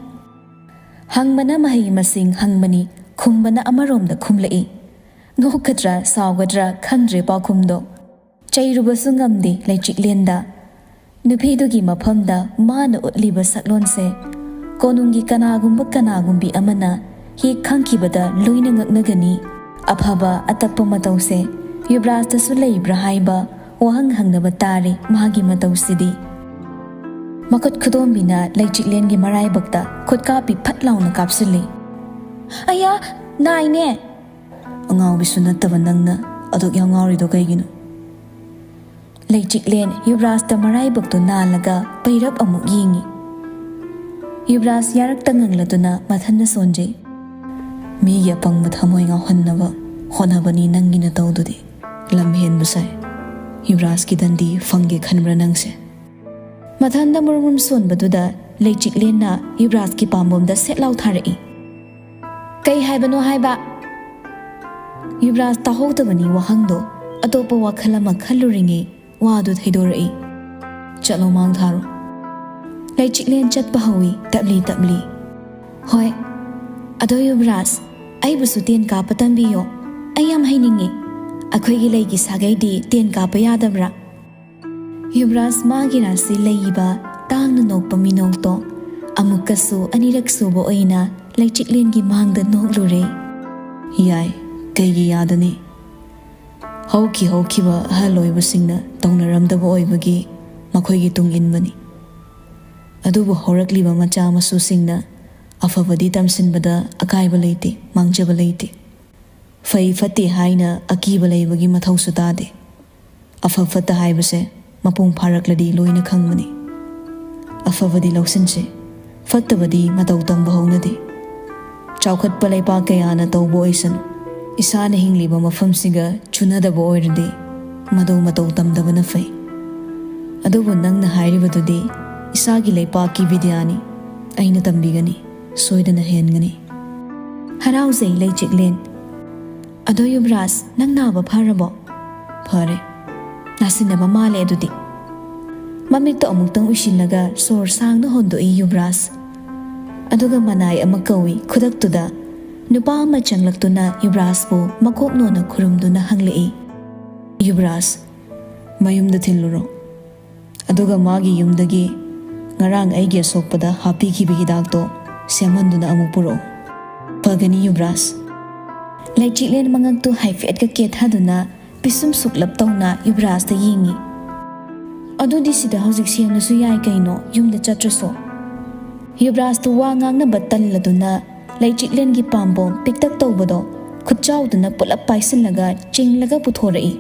ꯍꯪꯕꯅ ꯃꯍꯩ ꯃꯁꯤꯡ ꯍꯪꯕꯅꯤ, ꯈꯨꯝꯕꯅ ꯑꯃꯔꯣꯝꯗ ꯈꯨꯝꯂꯛꯏ꯫ ꯅꯣꯛꯀꯗ꯭ꯔꯥ ꯁꯥꯎꯒꯗ꯭ꯔꯥ ꯈꯪꯗ꯭ꯔꯦ ꯄꯥꯎꯈꯨꯝꯗꯣ꯫ ꯆꯩꯔꯨꯕꯁꯨ ꯉꯝꯗꯦ ꯂꯩꯆꯤꯛꯂꯦꯟꯗ꯫ ꯅꯨꯄꯤꯗꯨꯒꯤ ꯃꯐꯝꯗ ꯃꯥꯅ ꯎꯠꯂꯤꯕ ꯁꯛꯂꯣꯟꯁꯦ ꯀꯣꯅꯨꯡꯒꯤ ꯀꯅꯥꯒꯨꯝꯕ ꯀꯅꯥꯒꯨꯝꯕꯤ ꯑꯃꯅ ꯍꯦꯛ ꯈꯪꯈꯤꯕꯗ ꯂꯣꯏꯅ ꯉꯛꯅꯒꯅꯤ꯫ ꯑꯐꯕ ꯑꯇꯞꯄ ꯃꯇꯧꯁꯦ ꯌꯨꯕꯔꯥꯖꯇꯁꯨ ꯂꯩꯕ꯭ꯔꯥ ꯍꯥꯏꯕ ꯋꯥꯍꯪ ꯍꯪꯅꯕ ꯇꯥꯔꯦ ꯃꯥꯒꯤ ꯃꯇꯧꯁꯤꯗꯤ꯫ ꯃꯈꯨꯠ ꯈꯨꯗꯣꯝꯕꯤꯅ ꯂꯩꯆꯤꯛꯂꯦꯟꯒꯤ ꯃꯔꯥꯏꯕꯛꯇ ꯈꯨꯠꯀꯥꯞꯄꯤ ꯐꯠ ꯂꯥꯎꯅ ꯀꯥꯞꯁꯤꯜꯂꯤ꯫ ꯑꯌꯥ, ꯅꯥꯏꯅꯦ꯫ ꯑꯉꯥꯎꯕꯤꯁꯨ ꯅꯠꯇꯕ ꯅꯪꯅ ꯑꯗꯨꯛ ꯌꯥꯝ ꯉꯥꯎꯔꯤꯗꯣ ꯀꯩꯒꯤꯅꯣ? ꯂꯩꯆꯤꯛꯂꯦꯟ ꯌꯨꯕꯔꯥꯖꯇ ꯃꯔꯥꯏꯕꯛꯇꯨ ꯅꯥꯜꯂꯒ ꯄꯩꯔꯞ ꯑꯃꯨꯛ ꯌꯦꯡꯉꯤ꯫ ꯌꯨꯕꯔꯥꯖ ꯌꯥꯔꯛꯇ ꯉꯪꯂꯗꯨꯅ ꯃꯊꯟꯗ ꯁꯣꯟꯖꯩ꯫ ꯃꯤꯒꯤ ꯑꯄꯪꯕ ꯊꯃꯣꯏ ꯉꯥꯎꯍꯟꯅꯕ ꯍꯣꯠꯅꯕꯅꯤ ꯅꯪꯒꯤ ꯅꯇꯧꯗꯨꯗꯤ꯫ ꯂꯝ ꯍꯦꯟꯕ ꯁꯥꯏ꯫ ꯌꯨꯕꯔꯥꯖꯀꯤ ꯗꯟꯗꯤ ꯐꯪꯒꯦ ꯈꯟꯕ꯭ꯔꯥ ꯅꯪꯁꯦ? ꯃꯊꯟꯗ ꯃꯨꯔꯨꯝ ꯃꯨꯔꯨꯝ ꯁꯣꯟꯕꯗꯨꯗ ꯂꯩꯆꯤꯛꯂꯦꯟꯅ ꯌꯨꯕꯔꯥꯖꯀꯤ ꯄꯥꯝꯕꯣꯝꯗ ꯁꯦꯠ ꯂꯥꯎ ꯊꯥꯔꯛꯏ꯫ "ꯀꯩ ꯍꯥꯏꯕꯅꯣ ꯍꯥꯏꯕ?" ꯌꯨꯕꯔꯥꯖ ꯇꯥꯍꯧꯗꯕꯅꯤ ꯋꯥꯍꯪꯗꯣ꯫ ꯑꯇꯣꯞꯄ ꯋꯥꯈꯜ ꯑꯃ ꯈꯜꯂꯨꯔꯤꯉꯩ ꯋꯥꯗꯨ ꯊꯩꯗꯣꯔꯛꯏ꯫ "ꯆꯠꯂꯣ, ꯃꯥꯡ ꯊꯥꯔꯣ꯫" ꯂꯩꯆꯤꯛꯂꯦꯟ ꯆꯠꯄ ꯍꯧꯏ, ꯇꯞꯂꯤ ꯇꯞꯂꯤ꯫ "ꯍꯣꯏ, ꯑꯗꯣ ꯌꯨꯕꯔꯥꯖ, ꯑꯩꯕꯨꯁꯨ ꯇꯦꯟ ꯀꯥꯞꯄ ꯇꯝꯕꯤꯌꯣ꯫ ꯑꯩ ꯌꯥꯝ ꯍꯩꯅꯤꯡꯉꯤ꯫ ꯑꯩꯈꯣꯏꯒꯤ ꯂꯩꯒꯤ ꯁꯥꯒꯩꯗꯤ ꯇꯦꯟ ꯀꯥꯞꯄ ꯌꯥꯗꯕ꯭ꯔꯥ?" ꯌꯨꯕꯔꯥꯖ ꯃꯥꯒꯤ ꯔꯥꯁꯤ ꯂꯩꯕ ꯇꯥꯡꯅ ꯅꯣꯛꯄ ꯃꯤꯅꯣꯛꯇꯣ ꯑꯃꯨꯛꯀꯁꯨ ꯑꯅꯤꯔꯛ ꯁꯨꯕ ꯑꯣꯏꯅ ꯂꯩꯆꯤꯛꯂꯦꯟꯒꯤ ꯃꯥꯡꯗ ꯅꯣꯛꯂꯨꯔꯦ꯫ "ꯌꯥꯏ, ꯀꯩꯒꯤ ꯌꯥꯗꯅꯤ? ꯍꯧꯈꯤ ꯍꯧꯈꯤꯕ ꯑꯍꯜ ꯑꯣꯏꯕꯁꯤꯡꯅ ꯇꯧꯅꯔꯝꯗꯕ ꯑꯣꯏꯕꯒꯤ ꯃꯈꯣꯏꯒꯤ ꯇꯨꯡ ꯏꯟꯕꯅꯤ꯫ ꯑꯗꯨꯕꯨ ꯍꯧꯔꯛꯂꯤꯕ ꯃꯆꯥ ꯃꯁꯨꯁꯤꯡꯅ ꯑꯐꯕꯗꯤ ꯇꯝꯁꯤꯟꯕꯗ ꯑꯀꯥꯏꯕ ꯂꯩꯇꯦ, ꯃꯥꯡꯖꯕ ꯂꯩꯇꯦ꯫ ꯐꯩ ꯐꯠꯇꯦ ꯍꯥꯏꯅ ꯑꯀꯤꯕ ꯂꯩꯕꯒꯤ ꯃꯊꯧꯁꯨ ꯇꯥꯗꯦ꯫ ꯑꯐ ꯐꯠꯇ ꯍꯥꯏꯕꯁꯦ ꯃꯄꯨꯡ ꯐꯥꯔꯛꯂꯗꯤ ꯂꯣꯏꯅ ꯈꯪꯕꯅꯤ꯫ ꯑꯐꯕꯗꯤ ꯂꯧꯁꯤꯟꯁꯦ, ꯐꯠꯇꯕꯗꯤ ꯃꯇꯧ ꯇꯝꯕ ꯍꯧꯅꯗꯦ꯫ ꯆꯥꯎꯈꯠꯄ ꯂꯩꯄꯥꯛ ꯀꯌꯥꯅ ꯇꯧꯕ ꯑꯣꯏꯁꯅꯨ, ꯏꯁꯥꯅ ꯍꯤꯡꯂꯤꯕ ꯃꯐꯝꯁꯤꯒ ꯆꯨꯅꯗꯕ ꯑꯣꯏꯔꯗꯤ ꯃꯗꯨ ꯃꯇꯧ ꯇꯝꯗꯕꯅ ꯐꯩ꯫ ꯑꯗꯨꯕꯨ ꯅꯪꯅ ꯍꯥꯏꯔꯤꯕꯗꯨꯗꯤ ꯏꯁꯥꯒꯤ ꯂꯩꯄꯥꯛꯀꯤ ꯕꯤꯗ꯭ꯌꯥꯅꯤ꯫ ꯑꯩꯅ ꯇꯝꯕꯤꯒꯅꯤ, ꯁꯣꯏꯗꯅ ꯍꯦꯟꯒꯅꯤ꯫" ꯍꯔꯥꯎꯖꯩ ꯂꯩꯆꯤꯛꯂꯦꯟ꯫ "ꯑꯗꯣ ꯌꯨꯕꯔꯥꯖ, ꯅꯪ ꯅꯥꯕ ꯐꯔꯕꯣ?" "ꯐꯔꯦ꯫ ꯅꯥꯁꯤꯟꯅꯕ ꯃꯥꯜꯂꯦ ꯑꯗꯨꯗꯤ꯫" ꯃꯃꯤꯠꯇꯣ ꯑꯃꯨꯛꯇꯪ ꯎꯏꯁꯤꯜꯂꯒ ꯁꯣꯔ ꯁꯥꯡꯅ ꯍꯣꯟꯗꯣꯛꯏ ꯌꯨꯕꯔꯥꯖ꯫ ꯑꯗꯨꯒ ꯃꯅꯥꯏ ꯑꯃ ꯀꯧꯏ꯫ ꯈꯨꯗꯛꯇꯨꯗ ꯅꯨꯄꯥ ꯑꯃ ꯆꯪꯂꯛꯇꯨꯅ ꯌꯨꯕꯔꯥꯖꯄꯨ ꯃꯀꯣꯛ ꯅꯣꯟꯅ ꯈꯨꯔꯨꯝꯗꯨꯅ ꯍꯪꯂꯛꯏ, "ꯌꯨꯕꯔꯥꯖ, ꯃꯌꯨꯝꯗ ꯊꯤꯜꯂꯨꯔꯣ꯫ ꯑꯗꯨꯒ ꯃꯥꯒꯤ ꯌꯨꯝꯗꯒꯤ ꯉꯔꯥꯡ ꯑꯩꯒꯤ ꯑꯁꯣꯛꯄꯗ ꯍꯥꯞꯄꯤꯈꯤꯕ ꯍꯤꯗꯥꯛꯇꯣ ꯁꯦꯝꯍꯟꯗꯨꯅ ꯑꯃꯨꯛ ꯄꯨꯔꯛꯑꯣ꯫" "ꯐꯒꯅꯤ ꯌꯨꯕꯔꯥꯖ꯫" ꯂꯩꯆꯤꯛꯂꯦꯟ ꯃꯉꯛꯇꯨ ꯍꯥꯏꯐꯦꯠꯀ ꯀꯦꯊꯗꯨꯅ ꯄꯤꯁꯨꯝ ꯁꯨꯛꯂꯞ ꯇꯧꯅ ꯌꯨꯕꯔꯥꯖꯇ ꯌꯦꯡꯉꯤ꯫ "ꯑꯗꯨꯗꯤ ꯁꯤꯗ ꯍꯧꯖꯤꯛ ꯁꯦꯝꯂꯁꯨ ꯌꯥꯏ ꯀꯩꯅꯣ, ꯌꯨꯝꯗ ꯆꯠꯇ꯭ꯔꯁꯨ꯫" ꯌꯨꯕꯔꯥꯖꯇꯨ ꯋꯥ ꯉꯥꯡꯅꯕ ꯇꯜꯂꯗꯨꯅ ꯂꯩꯆꯤꯛꯂꯦꯟꯒꯤ ꯄꯥꯝꯕꯣꯝ ꯄꯤꯛꯇꯛ ꯇꯧꯕꯗꯣ ꯈꯨꯠꯆꯥꯎꯗꯨꯅ ꯄꯨꯂꯞ ꯄꯥꯏꯁꯤꯜꯂꯒ ꯆꯤꯡꯂꯒ ꯄꯨꯊꯣꯔꯛꯏ꯫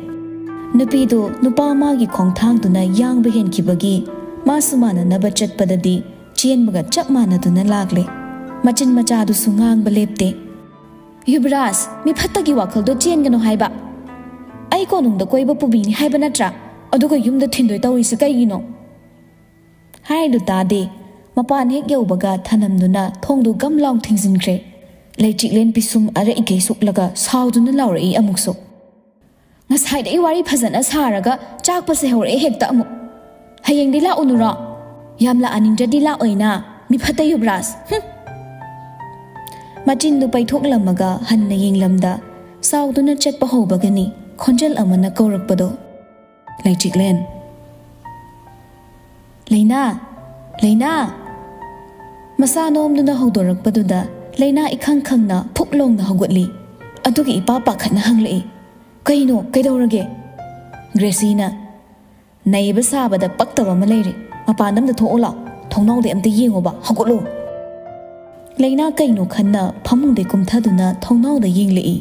ꯅꯨꯄꯤꯗꯨ ꯅꯨꯄꯥ ꯑꯃꯒꯤ ꯈꯣꯡꯊꯥꯡꯗꯨꯅ ꯌꯥꯡꯕ ꯍꯦꯟꯈꯤꯕꯒꯤ ꯃꯥꯁꯨ ꯃꯥꯟꯅꯅꯕ ꯆꯠꯄꯗꯗꯤ ꯆꯦꯟꯕꯒ ꯆꯞ ꯃꯥꯟꯅꯗꯨꯅ ꯂꯥꯛꯂꯦ꯫ ꯃꯆꯤꯟ ꯃꯆꯥꯗꯨꯁꯨ ꯉꯥꯡꯕ ꯂꯦꯞꯇꯦ꯫ "ꯌꯨꯕꯔꯥꯖ, ꯃꯤꯐꯠꯇꯒꯤ ꯋꯥꯈꯜꯗꯣ ꯆꯦꯟꯒꯅꯨ ꯍꯥꯏꯕ꯫ ꯑꯩ ꯀꯣꯅꯨꯡꯗ ꯀꯣꯏꯕ ꯄꯨꯕꯤꯅꯤ ꯍꯥꯏꯕ ꯅꯠꯇ꯭ꯔꯥ? ꯑꯗꯨꯒ ꯌꯨꯝꯗ ꯊꯤꯟꯗꯣꯏ ꯇꯧꯔꯤꯁꯦ ꯀꯩꯒꯤꯅꯣ?" ꯍꯥꯏꯔꯤꯗꯨ ꯇꯥꯗꯦ꯫ ꯃꯄꯥꯟ ꯍꯦꯛ ꯌꯧꯕꯒ ꯊꯅꯝꯗꯨꯅ ꯊꯣꯡꯗꯨ ꯒꯝ ꯂꯥꯎ ꯊꯤꯡꯖꯤꯟꯈ꯭ꯔꯦ꯫ ꯂꯩꯆꯤꯛꯂꯦꯟ ꯄꯤꯁꯨꯝ ꯑꯔꯛꯏꯀꯩ ꯁꯨꯛꯂꯒ ꯁꯥꯎꯗꯨꯅ ꯂꯥꯎꯔꯛꯏ ꯑꯃꯨꯛꯁꯨ꯫ "ꯉꯁꯥꯏꯗ ꯑꯩ ꯋꯥꯔꯤ ꯐꯖꯅ ꯁꯥꯔꯒ ꯆꯥꯛꯄꯁꯦ ꯍꯧꯔꯛꯑꯦ ꯍꯦꯛꯇ ꯑꯃꯨꯛ꯫ ꯍꯌꯦꯡꯗꯤ ꯂꯥꯛꯎꯅꯨꯔꯣ? ꯌꯥꯝ ꯂꯥꯛꯍꯟꯅꯤꯡꯗ꯭ꯔꯗꯤ ꯂꯥꯛꯑꯣꯏꯅ, ꯃꯤꯐꯠꯇ ꯌꯨꯕꯔꯥꯖ꯫ ꯍꯨꯝ!" ꯃꯆꯤꯟꯗꯨ ꯄꯩꯊꯣꯛꯂꯝꯃꯒ ꯍꯟꯅ ꯌꯦꯡꯂꯝꯗ ꯁꯥꯎꯗꯨꯅ ꯆꯠꯄ ꯍꯧꯕꯒꯅꯤ ꯈꯣꯟꯖꯦꯜ ꯑꯃꯅ ꯀꯧꯔꯛꯄꯗꯣ꯫ "ꯂꯩꯆꯤꯛꯂꯦꯟ꯫ ꯂꯩꯅꯥ! ꯂꯩꯅꯥ!" ꯃꯁꯥ ꯅꯣꯝꯗꯨꯅ ꯍꯧꯗꯣꯔꯛꯄꯗꯨꯗ ꯂꯩꯅꯥ ꯏꯈꯪ ꯈꯪꯅ ꯐꯨꯛ ꯂꯣꯡꯅ ꯍꯧꯒꯠꯂꯤ꯫ ꯑꯗꯨꯒ ꯏꯄꯥ ꯄꯥꯈꯠꯅ ꯍꯪꯂꯛꯏ, "ꯀꯩꯅꯣ? ꯀꯩꯗꯧꯔꯒꯦ?" ꯒ꯭ꯔꯦꯁꯤꯅ, "ꯅꯩꯕ ꯁꯥꯕꯗ ꯄꯛꯇꯕ ꯑꯃ ꯂꯩꯔꯦ꯫ ꯃꯄꯥꯟꯗ ꯑꯝꯇ ꯊꯣꯛꯑꯣ ꯂꯥꯎ꯫ ꯊꯣꯡꯅꯥꯎꯗꯩ ꯑꯝꯇ ꯌꯦꯡꯉꯣꯕ꯫ ꯍꯧꯒꯠꯂꯣ!" ꯂꯩꯅꯥ ꯀꯩꯅꯣ ꯈꯟꯅ ꯐꯃꯨꯡꯗꯩ ꯀꯨꯝꯊꯗꯨꯅ ꯊꯣꯡꯅꯥꯎꯗ ꯌꯦꯡꯂꯛꯏ꯫